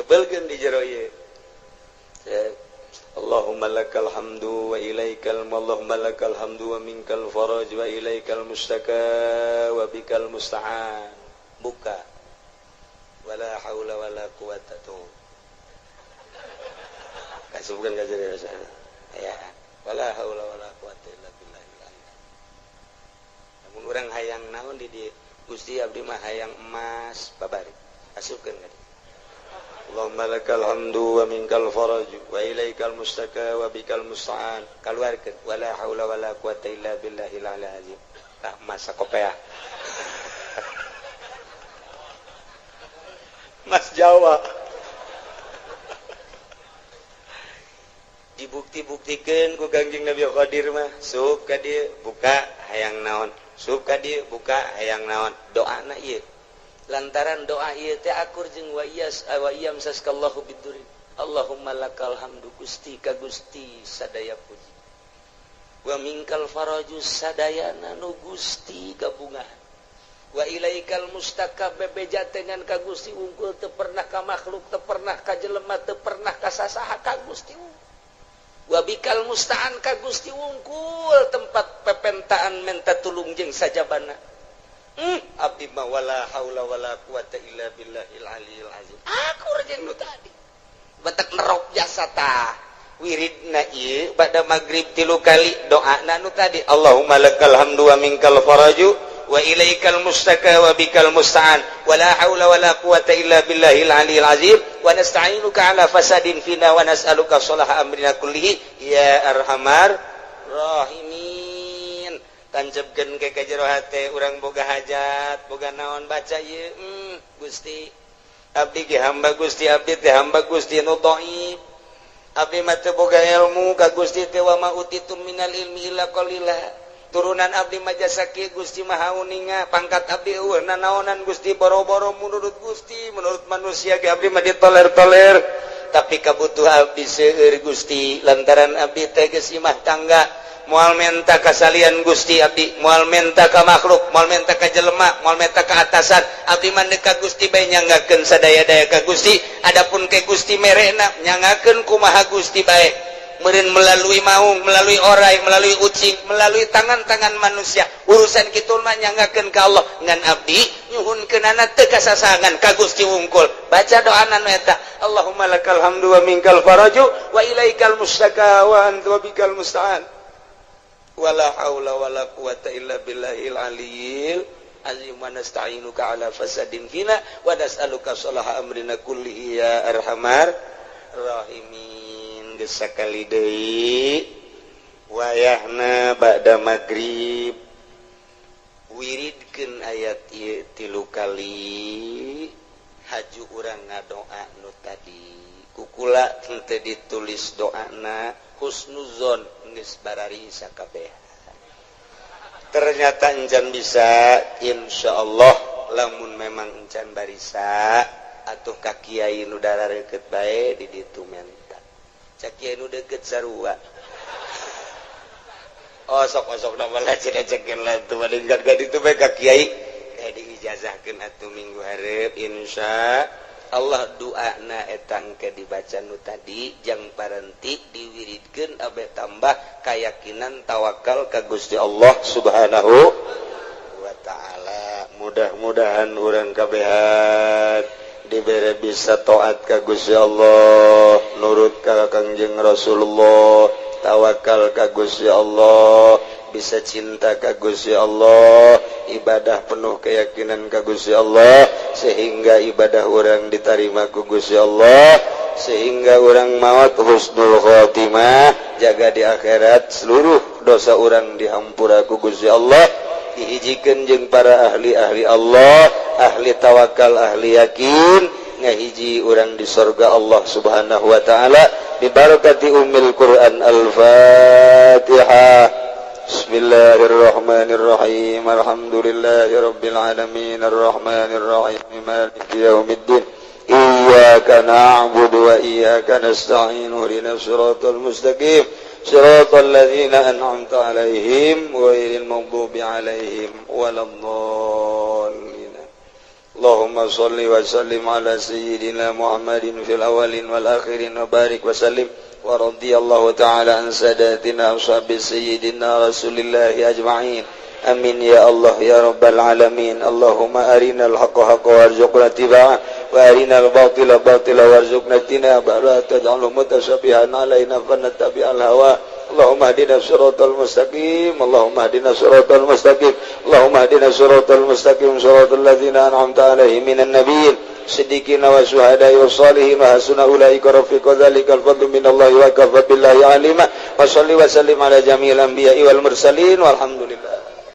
Kebelkeun di jero ieu. Allahumma lakal hamdu wa ilaikal Allahumma lakal hamdu wa minkal faraj wa ilaikal mustaka wa bikal musta'an. Buka. Wala haula wala quwata tuh. Kasubkeun ka jero ya. Wala haula wala quwata illa billah. Lamun urang hayang naon di dieu? Gusti abdi mah hayang emas babari. Asupkeun ka dieu. Allahumma lakal hamdu wa minkal faraj wa ilaikal mustaka wa bikal musta'an. Kaluarkeun wala haula wala quwata illa billahil aliyil azim. Tah masa kopeah. Mas Jawa. Dibukti-buktikeun ku Kangjeng Nabi Qadir mah, sup ka dieu buka hayang naon, sup ka dieu buka hayang naon. Doana ieu. Lantaran doa ieu teh akur jeung wa iyas wa iyam saskallahu bidurin. Allahumma lakal hamdu Gusti ka Gusti sadaya puji. Wa minkal faraju sadayana nu Gusti gabungan. Wa ilaikal mustaka bebeja dengan ka Gusti unggul teu pernah ka makhluk, teu pernah ka jelema, teu pernah ka sasaha ka Gusti. Wa bikal musta'an ka Gusti unggul tempat pepentaan menta tulung jeung sajabana. Abdi mah wala haula wala quwata illa billahil aliyil azim. Aku jeung nu tadi. Batak nerok jasa tah. Wiridna ieu bada magrib 3 kali doana nu tadi. Allahumma lakal hamdu wa minkal faraju wa ilaikal mustaka wa bikal musta'an wala haula wala quwata illa billahil aliyil azim wa nasta'inuka ala fasadin fina wa nas'aluka sholaha amrina kullihi ya arhamar rahimin. Tancapkeun ke jero hate urang boga hajat boga naon baca ieu. Gusti abdi ge hamba Gusti, abdi teh hamba Gusti nu dhaif, abdi mah teu boga ilmu ka Gusti teh wa ma utitum minal ilmi illa qalila. Turunan abdi mah jasa kieu Gusti Maha Uninga, pangkat abdi eueuh nanaonan Gusti, boro-boro menurut Gusti, menurut manusia ge abdi mah ditoler-toler, tapi kabutuh abdi seueur Gusti lantaran abdi teh geus imah tangga. Moal menta kasalian Gusti abdi, moal menta ka makhluk, moal menta ka jelema, moal menta ka atasan, abdi mah ka Gusti bae nyanggakeun sadaya-daya ka Gusti. Adapun ke Gusti merena nyanggakeun kumaha Gusti bae, meureun melalui maung, melalui orai, melalui ucing, melalui tangan-tangan manusia. Urusan kitu mah nyanggakeun ka Allah. Ngan abdi nyuhunkeunana teu kasasangan ka Gusti wungkul. Baca doana nu eta, Allahumma lakal hamdu wa minkal faraju wa ilaikal mustaka wa anta bikal musta'an. Wala haula wala quwata illa billahil aliyil azim wa nasta'inuka ala fasadin fina wa nas'aluka sholaha amrina kullihi ya arhamar rahimin. Geus sakali deui wayahna ba'da magrib wiridkeun ayat ieu 3 kali haju urang ngadoa nu tadi kukula teu ditulis doana husnuzon geus barari sakabeh. Ternyata encan bisa, insyaallah lamun memang encan barisa atuh ka kiai nu darareukeup bae di ditu menta. Cak kiai nu deukeut sarua. Osok-osok na malah cenah-cekeun lah tuh malingkat ka ditu bae ka kiai. Diijazahkeun atuh minggu hareup insya Allah doana eta engke dibaca nu tadi jang parenti diwiridkeun abe tambah keyakinan tawakal ka Gusti Allah Subhanahu wa taala. Mudah-mudahan urang kabehan dibere bisa taat ka Gusti Allah, nurut ka Kangjeng Rasulullah, tawakal ka Gusti Allah, bisa cinta ka Gusti Allah, ibadah penuh keyakinan ka Gusti Allah, sehingga ibadah orang diterima ku Gusti Allah, sehingga orang maut husnul khotimah, jaga di akhirat seluruh dosa orang dihampura ku Gusti Allah, dihijikeun jeung para ahli-ahli Allah, ahli tawakal, ahli yakin, ngahiji orang di surga Allah Subhanahu wa taala bi barakati ummil Quran. Al-Fatihah. Bismillahirrahmanirrahim. Alhamdulillahirabbil alamin arrahmanir rahim maliki yaumiddin. Iyyaka na'budu wa iyyaka nasta'in ihdinas siratal mustaqim siratal ladzina an'amta 'alaihim ghairil maghdubi 'alaihim waladdallin. Allahumma shalli wa sallim ala sayyidina Muhammadin fil awwalin wal akhirin wa barik wa sallim wa radhiyallahu ta'ala an sadatina ashabi sayyidina Rasulillahi ajma'in. Amin ya Allah ya rabbal alamin. Allahumma arinal haqqa haqqa warzuqna ittiba'ah wa arinal batila batila warzuqna ijtinabah la taj'alhu mutasyabihan alaina fanattabi'al hawa. Allahumma hdina siratal mustaqim. Allahumma hdina siratal mustaqim. Allahumma hdina siratal mustaqim siratal ladzina an'amta alaihim minan nabiyyin siddiqin wa syuhada'i was salihin wa hasuna ulaika rafiqa dzalikal fadlu minallahi wa kafa billahi alima. Wa shalli wa sallim ala jami'il anbiya'i wal mursalin walhamdulillah.